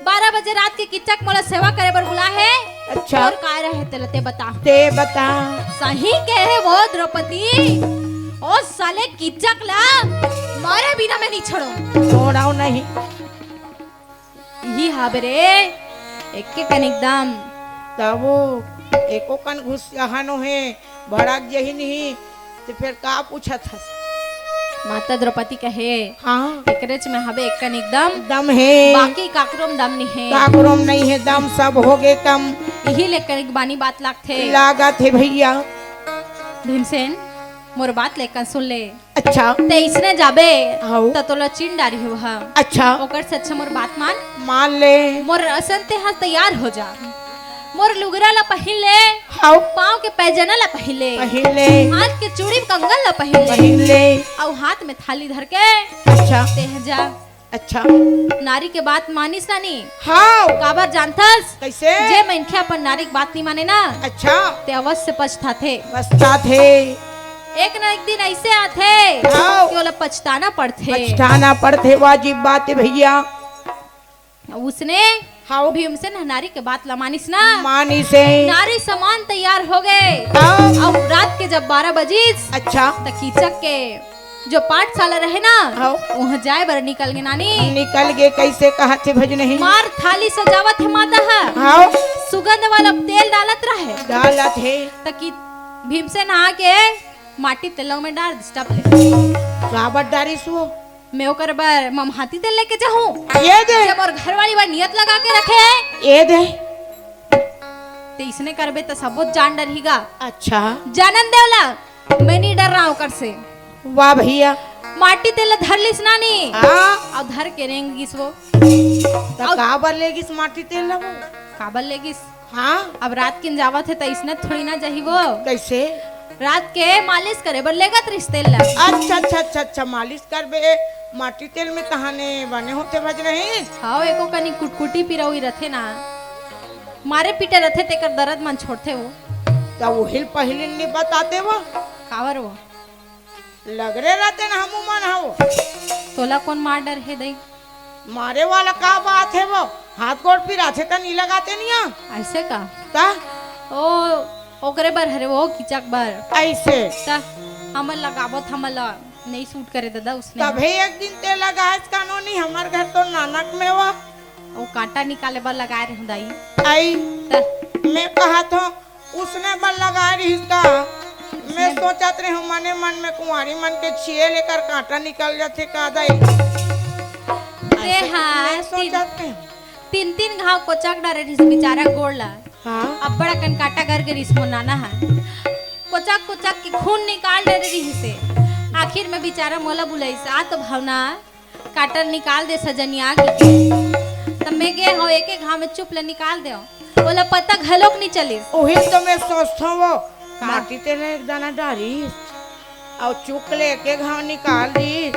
बारह बजे रात के किचक मोला सेवा करे बर बुला हे। अच्छा। अउ काय रहे तेला ते बता। ते बता। सही कहे वो द्रौपदी, ओ साले किचक ला मारे बिना मैं नहीं छोड़ो। छोड़ाओ नहीं। इही हाबे रे, एके कन एकदम। तब वो एको कन घुस जहानो हे, भड़क जही नहीं, ते फेर का पूछत हस? माता द्रौपदी कहे, हाँ। एकरेच में हबे एक कन एकदम। दम हे। बाकी काकरो में दम नहीं हे। काकरो में नहीं हे दम, सब होगे कम। इही ले कन एक बानी बात लागथे। लागत हे भइया। भीमसेन, मोर बात ले कन सुन ले। अच्छा। ते इसने जाबे, हाउ। त तोला चिन डारी हो हा। अच्छा। ओकर से अच्छा मोर बात मान। मान ले। मोर असन ते हा तैयार हो जा। मोर लुगरा ला पहिन ले। हाउ। पाँव के पैजना ला पहिन ले। पहिन ले। हाथ के चूड़ी कंगन ला पहिन ले। पहिन ले। अउ हाथ में थाली धर के अच्छा। ते हा जा। अच्छा। नारी के बात मानिस ना नी। हाउ। काबर जानथस? कइसे? जे मनखे अपन नारी के बात नहीं माने ना, अच्छा। ते अवश्य पछताथे। पछताथे। एक ना एक दिन अइसे आथे हाँ। कि ओला पछताना पड़थे। पछताना पड़थे, वाजिब बात हे भइया। उसने हाँ। भीमसेन ह नारी के बात ला मानिस ना। मानिस हे। नारी समान तैयार हो गे। हाँ। अउ रात के जब बारह बजिस, अच्छा। त कीचक के जो पाठशाला रहे ना, हाँ। उहाँ जाए बर निकल गे नानी। निकल गे, कइसे कहत हे भजनही? मार थाली सजावत हे माता ह। हाँ। सुगंध वाला तेल डालत रहे। डालत हे। त कि भीमसेन आके माटी तेल में डार दिस टप ले। काबर डारिस वो? मैं ओकर बर ममहाती तेल लेके जाहूँ। ए दे। जब मोर घरवाली बर नियत लगा के रखे हे। ए दे। ते इसने करबे त सबो जान डरही गा। अच्छा। जानन देवला, मैं नहीं डर रहा ओकर से। वाह भइया। माटी तेल धर लिस नानी। हाँ। अउ धर के रेंग गिस वो। त अउ काबर ले गिस माटी तेल ला वो? काबर ले गिस? हाँ। अब रात किन जावत हे त इसने थोड़ी ना जाही वो। कइसे? रात के मालिस करे बर लेगत रिहिस तेल ला। अच्छा, अच्छा, अच्छा, अच्छा, मालिस करबे माटी तेल में तहाने बने होथे भजनही। हाँ, एको कनी कुटकुटी पिरौई रथे ना, मारे पीटे रथे तेकर दरद मन छोड़थे वो। त उहिल पहिली नहीं बताते वो। काबर वो? लगरे रहितेन हमू मन हव। तोला कोन मार डरही दई? मारे वाला का बात हे वो? हाथ गोड़ पिराथे त नी लगाते निया। अइसे का? त? ओ, ओकरे बर हरे वो, किचक बर। अइसे? त हमन लगाबो त हमन ला नइ सूट करे ददा उसने। तभे एक दिन ते लगाएस कानो नी, हमर घर तो नानक में वो। ओ कांटा निकाले बर लगाए रहे दाई। अई। त? मैं कहत हूँ, उसने बर लगाए रहिस का? मैं सोचत रहे हूँ मने मन में कुंवारी मन के छिए लेकर कांटा निकल जाथे का दाई। ते अइसे हाँ, मैं तीन, सोचत रहे हूँ। तीन, तीन घाव कोचक डारे रहिस बेचारा गोड़ ला। हाँ। अब्बड़ अकन कांटा गर गे रहिस मोर नाना हा। कोचक कोचक के खून निकाल डारे रहिस हे। आखिर में बेचारा मोला बुलाइस, "आ तो भावना।" कांटा निकाल दे सजनिया के। त मैं गे हव, एके घाव में चुप ले निकाल देव। ओला पता घलोक नी चलिस। उही तो मैं सोचथव वो। का? माटी तेल एक दाना डारिस, अउ चुप ले एके घाव निकाल दिस।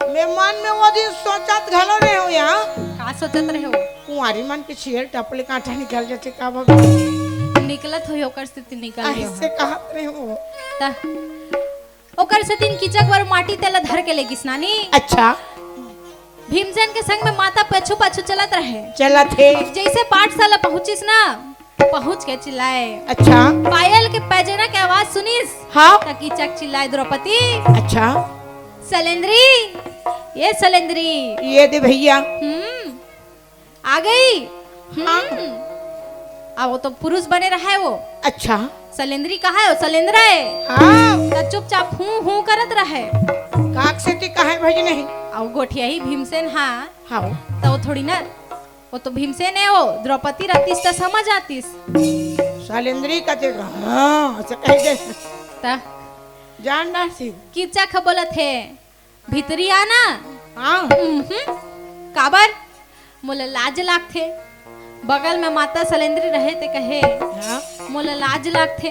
मैं मन में वो दिन सोचत घलो रहे हूँ यहाँ। का सोचत रहे हो? कुंवारी मन के छिए टप ले कांटा निकल जाथे का भगवान। निकलत होही ओकर सेती निकल गे हो। अइसे कहत रहे हूँ। त ओकर सेती किचक बर माटी तेल ला धर के लेगिस नानी। अच्छा। भीमसेन के संग में माता पाछू पाछू चलत रहे। चलत हे। जइसे पाठशाला पहुंचिस ना, पहुंच के चिल्लाए। अच्छा। पायल के पैजना के आवाज सुनिस। हाँ। त किचक चिल्लाए, "द्रौपदी।" अच्छा। "सलेंद्री, ए सलेंद्री।" ए दे भइया। हम्म। आ गई? हाँ। हम्म। अब वो तो पुरुष बने रहा है वो। अच्छा। सलेंद्री कहाँ है वो? सलेंद्रा है। हाँ। त चुपचाप हूँ हूँ करत रहे। काक सेती कहे भजनही? अउ गोठियाही भीमसेन हा। हाँ। त वो थोड़ी ना, वो तो भीमसेन है वो, द्रौपदी रहतीस त समझ आतीस। सलेंद्री कहते, हाँ, अइसे कह दे। त जान ना सी। किचक बोलत हे, "भीतरी आ ना।" हाँ। उहुं। "काबर?" "मोला लाज लागथे।" बगल में माता सलेंद्री रहे ते कहे, हाँ। "मोला लाज लागथे।"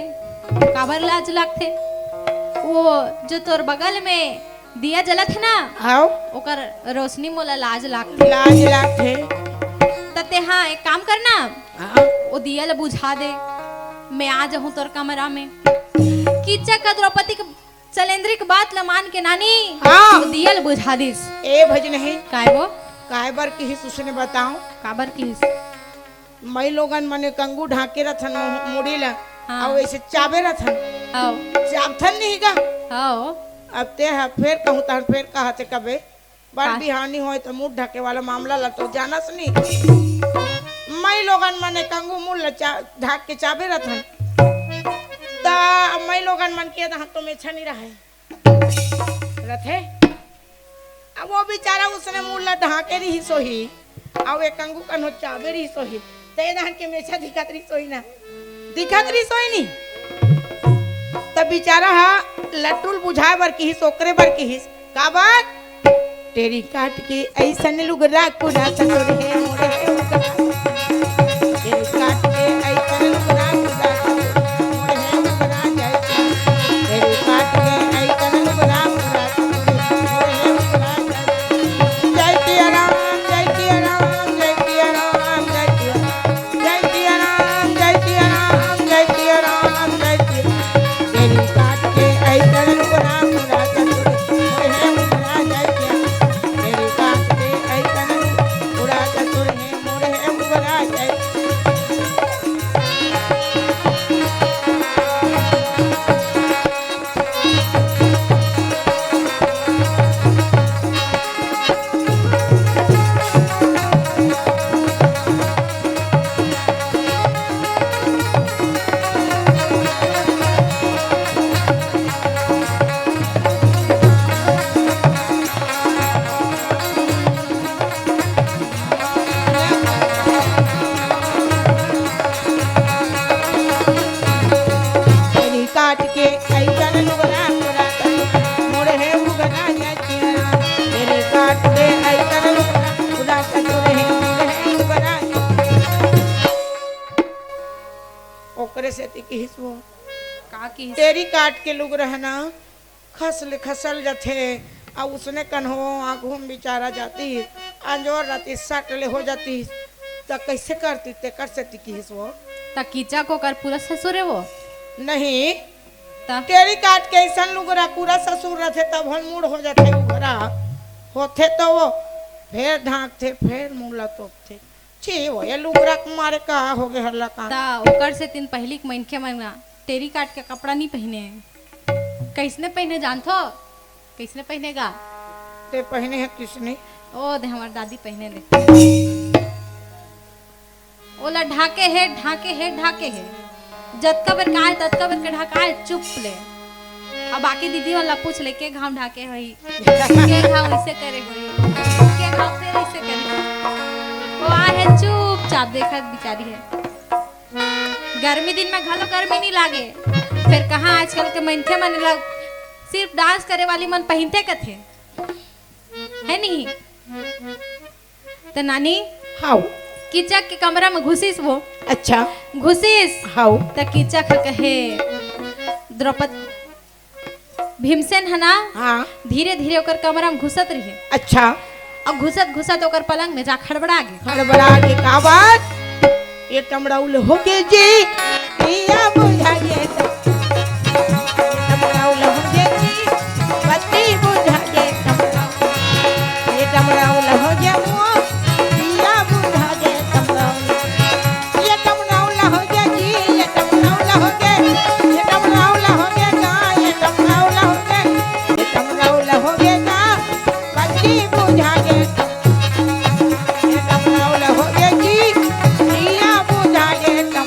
"काबर लाज लागथे?" "वो जो तोर बगल में दिया जलत हे ना, हाँ। ओकर रोशनी मोला लाज लागथे।" लाज लागथे। त तेहा एक काम करना, हाँ। वो दिया ला बुझा दे, मैं आ जाहूँ तोर कमरा में। किचक ह द्रौपदी के सलेंद्री के बात ल मान के नानी, हाँ। वो दिया ल बुझा दिस। ए भजनही। काय वो? काय बर किहिस उसने बताओ? काबर किहिस? मई लोगन मने कंगू ढाके रथन मु-, मुड़ी ला, हाँ। अउ ऐसे चाबे रथन। हव। चाबथन नहीं गा? हव। अब ते ह फेर कहूँ तहन फेर कहा थे कबे, बड़ का? बिहानी होय त मुड़ ढाके वाला मामला ला तो जानस नहीं। मई लोगन मने कंगू मुड़ ला चा-, ढाक के चाबे रथन। त मई लोगन मन के दहा तो मेछा नहीं रहे। रथे। अब वो बेचारा उसने मुड़ ला ढाके रही सोही, अउ एक अंगू कन्हो चाबे रही सोही, ते धान के मेछा दिखत रही सोही ना, दिखत रही सोही नी। तब बेचारा हा लट्टुल बुझाए बर किहिस, ओकरे बर किहिस। का बात? तेरी काट के ऐसन लुगरा कुरा ससुर हे मोरे हे उगरा। तेरी काट के ऐसन लुगरा कुरा ससुर हे मोरे हे उगरा जय। तेरी काट के ऐसन लुगरा कुरा ससुर हे मोरे हे उगरा जय। जय सिया राम, जय सिया राम, जय सिया राम, जय सिया राम। जय सिया राम, जय सिया राम, जय सिया राम, जय सिया राम। तेरी काट के ऐसन लुगरा कुरा ससुर मोरे हे उगरा जय सिया। तेरी काट के ऐसन लुगरा ससुर हे मोरे हे उगरा जय। तेरी काट के ऐसन लुगरा कुरा ससुर मोरे हे उगरा जय सिया राम। तेरी काट के ऐसन लुगरा कुरा ससुर हे मोरे हे उगरा। ओकरे सेती किहिस वो। का किहिस? तेरी काट के लुगरा हे ना, खस ले खसल जाथे, अउ उसने कन्हो आगू म बिचारा जाती, अंजोर राती सट ले हो जाती, त कइसे करती? तेकर सेती किहिस वो। त कीचक ओकर पूरा ससुर हे वो? नहीं। त? तेरी काट के अइसन लुगरा पूरा ससुर रथे, तब हन मुड़ हो जाथे उघरा। होथे त वो फेर ढांकथे, फेर मुड़ ला तोपथे। छी, वो ये लुगरा के मारे का होगे हल्ला का? त ओकर सेतिन पहिली के मनखे मन ना टेरी काट के कपड़ा नी पहिने। कइसने पहिने जानथो? कइसने पहिने गा? ते पहिने हे किसने? ओ दे, हमर दादी पहिने दे। ओला ढाके हे, ढाके हे, ढाके हे। जतका बेर का हे, ततका बेर के ढकाए, चुप ले। अब बाकी दीदी मन ला पूछ ले, के घाव ढाके होही, के घाव अइसे करे होही, के घाव फेर अइसे करे होही। वो आहे चुपचाप देखत बिचारी हे। गर्मी दिन में घलो गर्मी नी लागे, फेर कहाँ आजकल के मनखे मन ला सिर्फ डांस करे वाली मन पहिनथे कथे, हे नहीं? त नानी, हाउ। कीचक के कमरा में घुसिस वो। अच्छा। घुसिस। हाउ। त कीचक ह कहे, द्रौपद, भीमसेन ह ना, हाँ। धीरे-धीरे ओकर कमरा में घुसत रहिस। अच्छा। अउ घुसत-घुसत ओकर पलंग में जा खड़बड़ा गे। खड़बड़ा गे, का बात? ये टमड़ौल हो गे जी, पिया बुझा गे त। ये टमड़ौल हो गे जी, बत्ती बुझा गे टमड़ौल। ये टमड़ौल हो गे मुआ, पिया बुझा गे टमड़ौल। ये टमड़ौल हो गे जी, ये टमड़ौल हो गे, ये टमड़ौल हो गे गा, ये टमड़ौल हो गे, ये टमड़ौल हो गे गा, बत्ती बुझा गे। ये टमड़ौल हो गे जी, पिया बुझा गे टम-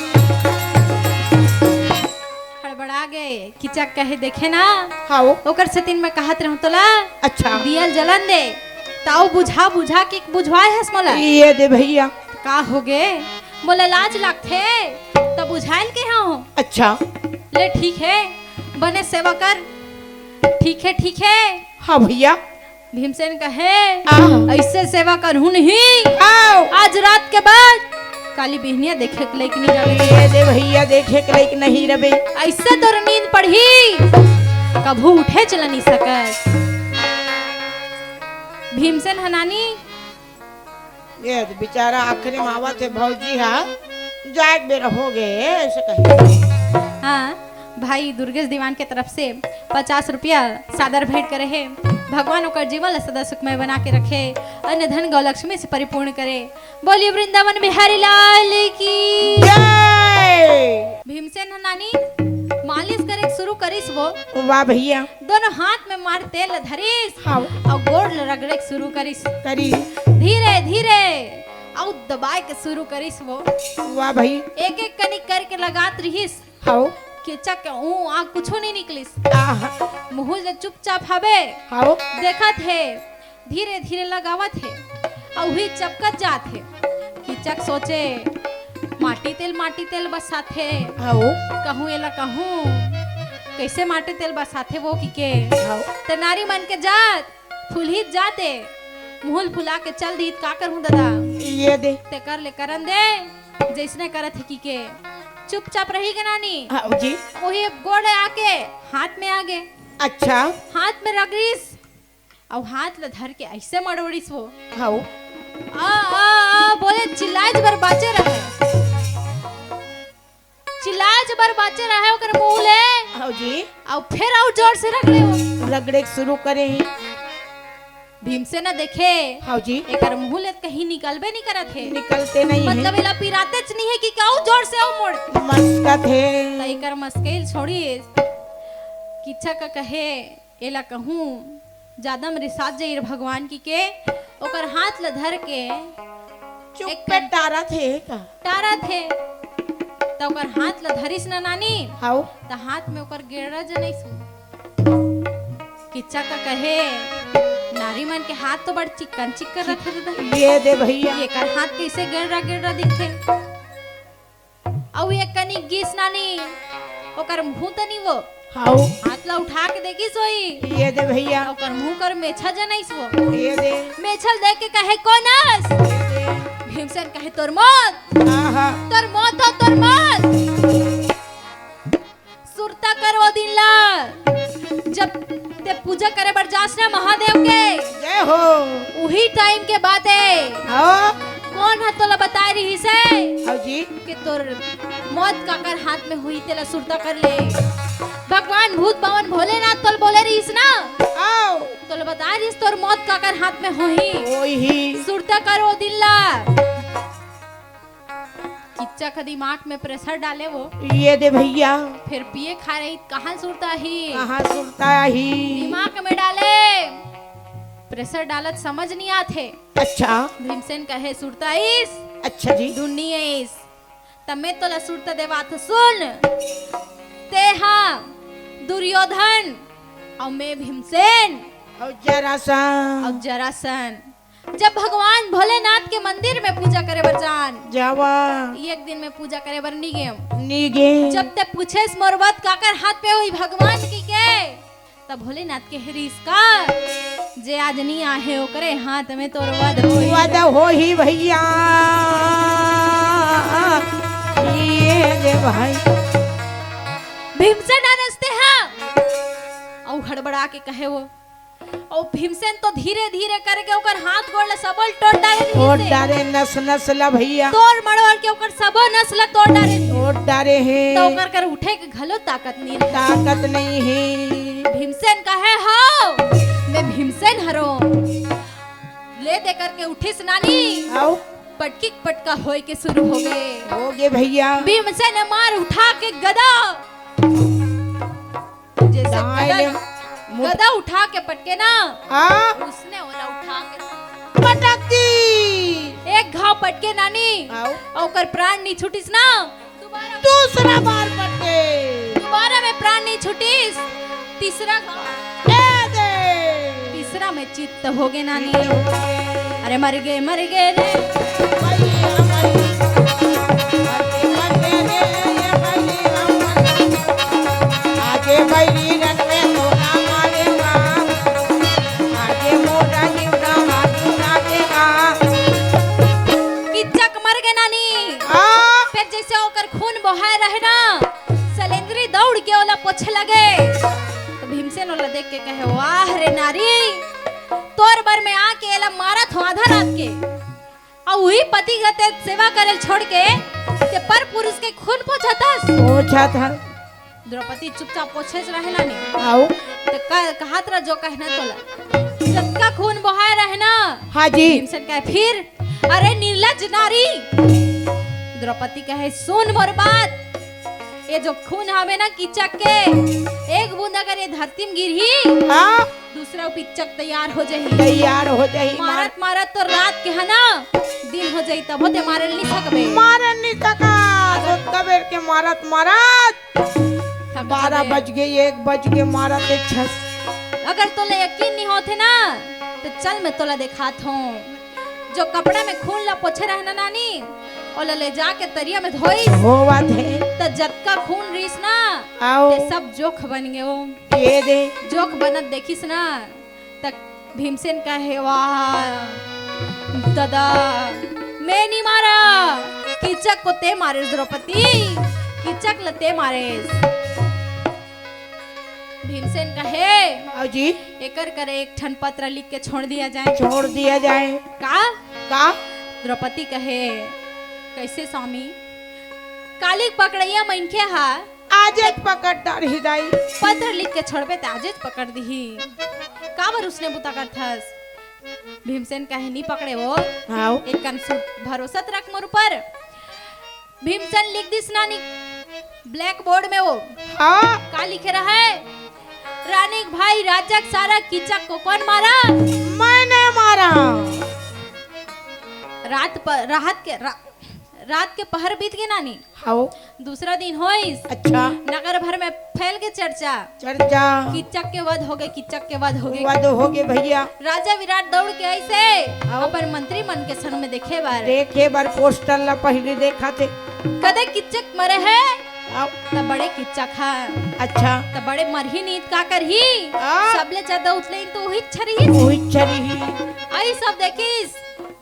हड़बड़ा गे, कीचक कहे, "देखे ना, हाउ। ओकर सेतिन में कहत रहूं तोला, अच्छा। दियल जलन दे, ताऊ बुझा, बुझा के बुझवाए हस मोला।" ये दे भैया। का हो गे? मोला लाज लागथे, त बुझायल के हूं। अच्छा। ले ठीक हे, बने सेवा कर। ठीक हे, ठीक हे। हाँ भैया। भीमसेन कहे, आह। "अइसे सेवा करहूं नहीं। आओ। आज रात के बाद काली बिहनिया देखे के लइक नहीं रबे।" ये दे भैया, देखे के लइक नहीं रबे। अइसे तोर नींद पड़ही, कभू उठे चला नहीं सकस। भीमसेन ह नानी। ये तो बेचारा आखिरी में आवत हे, भौजी हा, जाए के बेरा हो गे, अइसे कहे। हाँ, भाई दुर्गेश दीवान के तरफ से पचास रुपया सादर भेंट करे हे। भगवान ओकर जीवन ला सदा सुखमय बना के रखे। अन्न धन गौ लक्ष्मी से परिपूर्ण करे। बोलिए वृंदावन बिहारी लाल की। जय। भीमसेन ह नानी मालिश करे शुरू करिस वो। वाह भैया। दोनों हाथ में मार तेल धरिस। हाँ। अउ गोड़ ल रगड़े शुरू करिस। करिस। धीरे धीरे अउ दबाए के शुरू करिस वो। वाह भाई। एक एक कनिक करके लगात रिहिस। हाओ। कीचक के ऊं आ कुछो नहीं निकलिस। आहा। मुहुल जो चुपचाप हवे। हाओ। देखत हे, धीरे धीरे लगावत हे, अउ ही चपकत जात हे। कीचक सोचे, माटी तेल, माटी तेल बसाथे। हाओ। कहूं एला कहूं, कैसे माटी तेल बसाथे वो किके। हाओ। ते नारी मन के जात फुलहित जाते, मुहुल फुला के चल दीत, का करहूं ददा? ये दे। तेकर ले करन दे, जैसने करत हे किके। चुपचाप रही के नानी। हाँ जी। वही गोड़ आके हाथ में आगे। अच्छा। हाथ में रगड़िस, अउ हाथ ल धर के ऐसे मड़ोड़िस वो। हाँ। आ, आ, आ, बोले चिल्लाए बर बाचे रहे। चिल्लाए बर बाचे रहे ओकर मुंह ले। हाँ जी। अउ फिर अउ जोर से रगड़े वो। रगड़े के शुरू करे ही। भीमसेन देखे, हाँ जी। एकर मुंह ले कहीं निकलबे नहीं करत हे। निकलते नहीं हे। मतलब एला पिरातेच नहीं हे कि अउ जोर से अउ मोड़। मस्कत हे। त एकर मस्कइल छोड़ी। कीचक कहे, एला कहूं, जादा म रिसात जाई रे भगवान किके, ओकर हाथ ल धर के चुप एक पे कन टारत हे का? टारत हे। त ओकर हाथ ल धरिस न नानी, हाउ। त हाथ में ओकर गेड़रा जनइस। कीचक कहे, नारी मन के हाथ तो बड़ चिक्कन चिक्कन रथे ददा। ये दे भैया। एकर हाथ कैसे गेड़रा गेड़रा दिखथे? अउ एक कनिक गिस नानी, ओकर मुंह तनी वो। हाउ। हाथ ला उठा के देखिस होई। ये दे भैया। ओकर मुंह कर मेछा जनइस वो। ये दे। मेछल देख के कहे, "कोन अस?" ये दे। भीमसेन कहे, "तोर मौत।" आहा। "तोर मौत हो, तोर मौत।" सुरता कर ओ दिन ला, जब ते पूजा करे बर जास ना महादेव के, जय हो। उही टाइम के बात हे। हाँ। कोन ह तोला बताए रिहिस हे? हाँ जी। कि तोर मौत काकर हाथ में होही, तेला सुरता कर ले। भगवान भूत बावन भोलेनाथ तोला बोले रिहिस ना? आओ। तोला बताए रिहिस तोर मौत काकर हाथ में होही। होही। सुरता कर ओ दिन ला। किच्चा का दिमाग में प्रेशर डाले वो। ये दे भैया। फिर पिए खा रही, कहाँ सुरता ही? कहाँ सुरता ही? दिमाग में डाले, प्रेशर डालत समझ नहीं आथे। अच्छा। भीमसेन कहे, "सुरता इस।" अच्छा जी। "दुनिया इस।" तब मैं तोला सुरता देवात सुन। ते हा दुर्योधन, अउ मैं भीमसेन। अउ जरासन। अउ जरासन। जब भगवान भोलेनाथ के मंदिर में पूजा करे बर जान, जावा। एक दिन में पूजा करे बर नी गेम। नी गेम। जब ते पूछेस मोर मौत काकर हाथ में होही भगवान किके, तब भोलेनाथ कहे रिहिस का, "जे आज नी आहे ओकरे हाथ में तोर वध होही।" वध होही भैया। ये दे भाई। भीमसेन अनसते हा। अउ हड़बड़ा के कहे वो, अउ भीमसेन तो धीरे-धीरे करके ओकर हाथ गोड़ ला सबो ल टोड़ डारे रिहिस हे। टोड़ डारे नस नस ला भैया। तोड़ मड़ोड़ के ओकर सबो नस ला तोड़ डारे रिहिस। तोड़ डारे हे। त ओकर कर उठे के घलो ताकत नइ रहे। ताकत नइ हे। भीमसेन कहे, "हव, मैं भीमसेन हरों।" ले दे करके उठिस नानी। आओ। पटकी पटका होय के शुरू होगे। होगे भैया। भीमसेन मार उठा के गदा। जैसे दाएं गदा ले ना, मुठ- गदा उठा के पटके ना, हाँ। उसने ओला उठा के पटक दी। एक घाव पटके नानी, आओ। अउ ओकर प्राण नी छूटिस ना, दोबारा दूसरा बार पटके। दोबारा में प्राण नी छूटिस, तीसरा घाव। ए दे। तीसरा में चित्त होगे नानी। चित्त होगे। अरे मर गे, मर गे रे। भैया मर गे। मर गे, मर गे रे, ये भैया मर गे। आगे बैरी रन में तोला मारेगा। आगे मोरा जीवना हाथ उड़ा देगा। किच्चा के मर गे नानी। हाँ। फिर जैसे ओकर खून बोहाय रहे ना, सलेंद्री दौड़ के ओला पोछे लगे। त भीमसेन ओला देख के कहे, "वाह रे नारी, तोर बर में आके एला मारत हों आधा रात के, अउ उही पति के ते सेवा करे ल छोड़ के ते पर पुरुष के खून पोछत हस।" पोछत हस। द्रौपदी चुपचाप पोछे से रहे ला नी। आओ। त का-, कहत रह जो कहना तोला। जतका खून बहाय रहे ना। हाँ जी। भीमसेन कहे, "फिर? अरे निर्लज नारी।" द्रौपदी कहे, "सुन मोर बात, ये जो खून हवे ना कीचक के, एक बूंद अगर ये धरती में गिरही, हाँ। दूसरा कीचक तैयार हो जाही। तैयार हो जाही, मार- मारत मारत तो रात के है ना, दिन हो जाही, तभो ते मारे नहीं सकबे। मारे नहीं सका, अगर तो कबेर के मारत मारत थक बारह जाबे। बज गे, एक बज गे, मारत एक छस। अगर तोला यकीन नहीं होथे ना, तो चल मैं तोला देखात हूँ। जो कपड़ा में खून ला पोछे रहे ना नानी, ओला ले जाके तरिया में धोइस। होवत हे। त जतका खून रहिस ना, आओ। ते सब जोंक बन गे वो। ये दे। जोंक बनत देखिस ना, त भीमसेन कहे, "वाह ददा, मैं नहीं मारा, कीचक को ते मारेस द्रौपदी, कीचक ल ते मारेस।" भीमसेन कहे, आओ जी। "एकर करे एक ठन पत्र लिख के छोड़ दिया जाए।" छोड़ दिया जाए। का? का? द्रौपदी कहे, "कैसे स्वामी? काली पकड़ैया मनखे हा आजेच पकड़ डारही दाई। पत्र लिख के छोड़बे त आजेच पकड़ दिही। काबर उसने बुता करथस?" भीमसेन कहे, "नी पकड़े वो। हाव। एक कन सु-, भरोसा त रख मोर ऊपर।" भीमसेन लिख दिस नानी black board में वो। हाँ। का लिखे रहे? "रानी के भाई राजा के सारा कीचक को कौन मारा?" मैंने मारा। रात प-, रात के रा-, रात के पहर बीत गे नानी। हाव। दूसरा दिन होइस। अच्छा। नगर भर में फैल गे चर्चा। चर्चा। कीचक के वध हो गे, कीचक के वध हो गे। वध हो गे भैया। राजा विराट दौड़ के आइस हे, हाव। अपन मंत्री मन के संग में देखे बर। देखे बर poster ला पहली देखथे। कदे कीचक मरे हे? हाव। त बड़े कीचक हा। अच्छा। त बड़े मरही नी त का करही? हाँ। सबले ज्यादा उतले तो उही छरही। उही छरही। आई सब देखिस।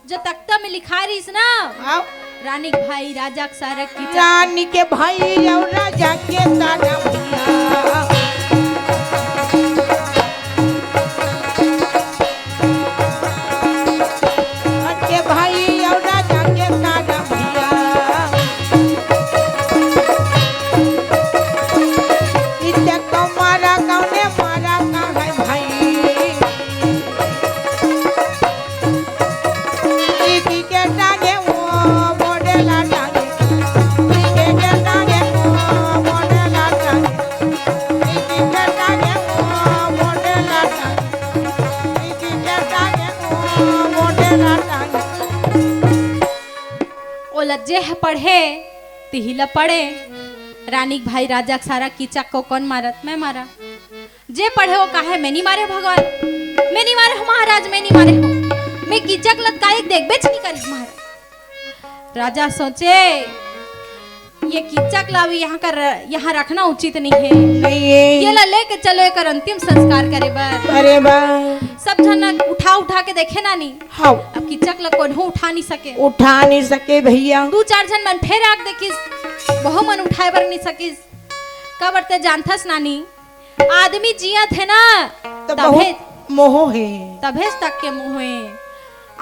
जो तख्ता में लिखा रहिस ना, आओ। रानी के भाई राजा के सारा कीचक। रानी के भाई अउ राजा के सारा भैया। रानी के भाई अउ राजा के सारा भैया। इज्जत तो मारा कौने मारा का है भाई। ओला जेह पढ़े, तिही ला पढ़े। रानी के भाई राजा के सारा कीचक को कौन मारत? मैं मारा। जे पढ़े वो काहे, मैं नहीं मारे भगवान, मैं नहीं मारे हो महाराज, मैं नहीं मारे हो, मैं कीचक लत काहे देखबेच नहीं करे महाराज। राजा सोचे, ये कीचक ला भी यहाँ कर, यहाँ रखना उचित नहीं है। नहीं है। ये ला लेके चलो एकर अंतिम संस्कार करे बर। अरे बा। सब झन उठा उठा के देखे नानी। हाँ। अब कीचक ला कोनो उठा नहीं सके। उठा नहीं सके भैया। दू चार झन मन फेर आके देखिस, बहु मन उठाए बर नहीं सकिस। काबर ते जानथस नानी, आदमी जियत हे ना, त तभे, बहुत मोह हे। तभेच तक के मोह हे।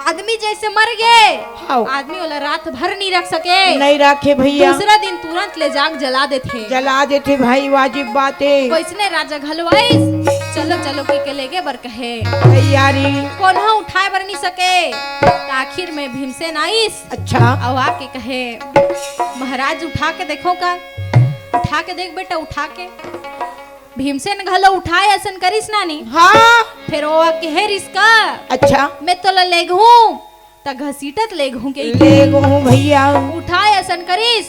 आदमी जैसे मर गे, हाव। आदमी ओला रात भर नहीं रख सके। नहीं रखे भैया। दूसरा दिन तुरंत ले जाके जला देथे। जला देथे भाई, वाजिब बात हे। वैसने राजा घलो आइस, चलो चलो कहिके लेगे बर कहे। तैयारी। कोनो उठाए बर नहीं सके। त आखिर में भीमसेन आइस। अच्छा। अउ आके कहे, महाराज उठा के देखो का, उठा के देख बेटा, उठा के। भीमसेन घलो उठाए असन करिस नानी। हाँ। फेर वो कहे रिस का, अच्छा। मैं तोला लेगहूं, त घसीटत लेगहूं के। लेगहूं भैया। उठाए असन करिस,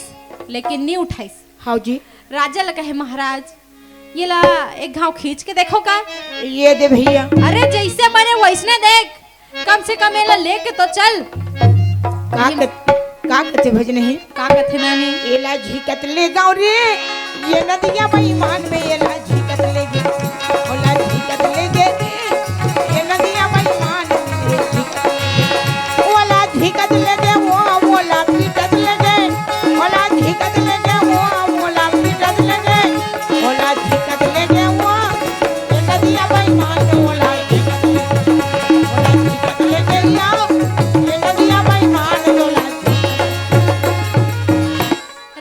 लेकिन नी उठाइस। हाँ जी। राजा ल कहे, महाराज, ये ला एक घाव खींच के देखो का। ये दे भैया। अरे जैसे बने वैसने देख, कम से कम एला लेके तो चल। का कथे, का कथे भजनही? का कथे नानी? एला झिकत ले जाओ रे, ये नदिया बेईमान में एला झिकत ले गे। ओला झिकत ले गे रे, ये नदिया बेईमान में झिकत ले गे। ओला झिकत ले गे, वो ओला पीटत ले गे। ओला झिकत ले गे, वो ओला पीटत ले गे। ओला झिकत ले गे, वो ये नदिया बेईमान ओला झिकत ले गे। ओला झिकत ले गे, या ये नदिया बेईमान ओला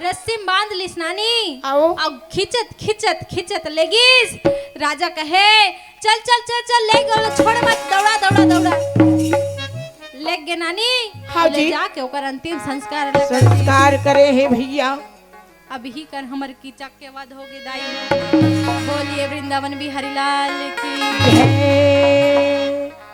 रस्सी में बांध लिस नानी। आओ। अउ खिंचत, खिंचत, खिंचत लेगिस। राजा कहे, "चल, चल, चल, चल, ले गो, छोड़ मत, दौड़ा, दौड़ा, दौड़ा।" ले गे नानी, हाँ ले जी। जाके ओकर अंतिम संस्कार ल कर दे। संस्कार करे हे भैया। अभी कर हमर कीचक के वध हो गे दाई। बोलिए वृंदावन बिहारी लाल की। जय।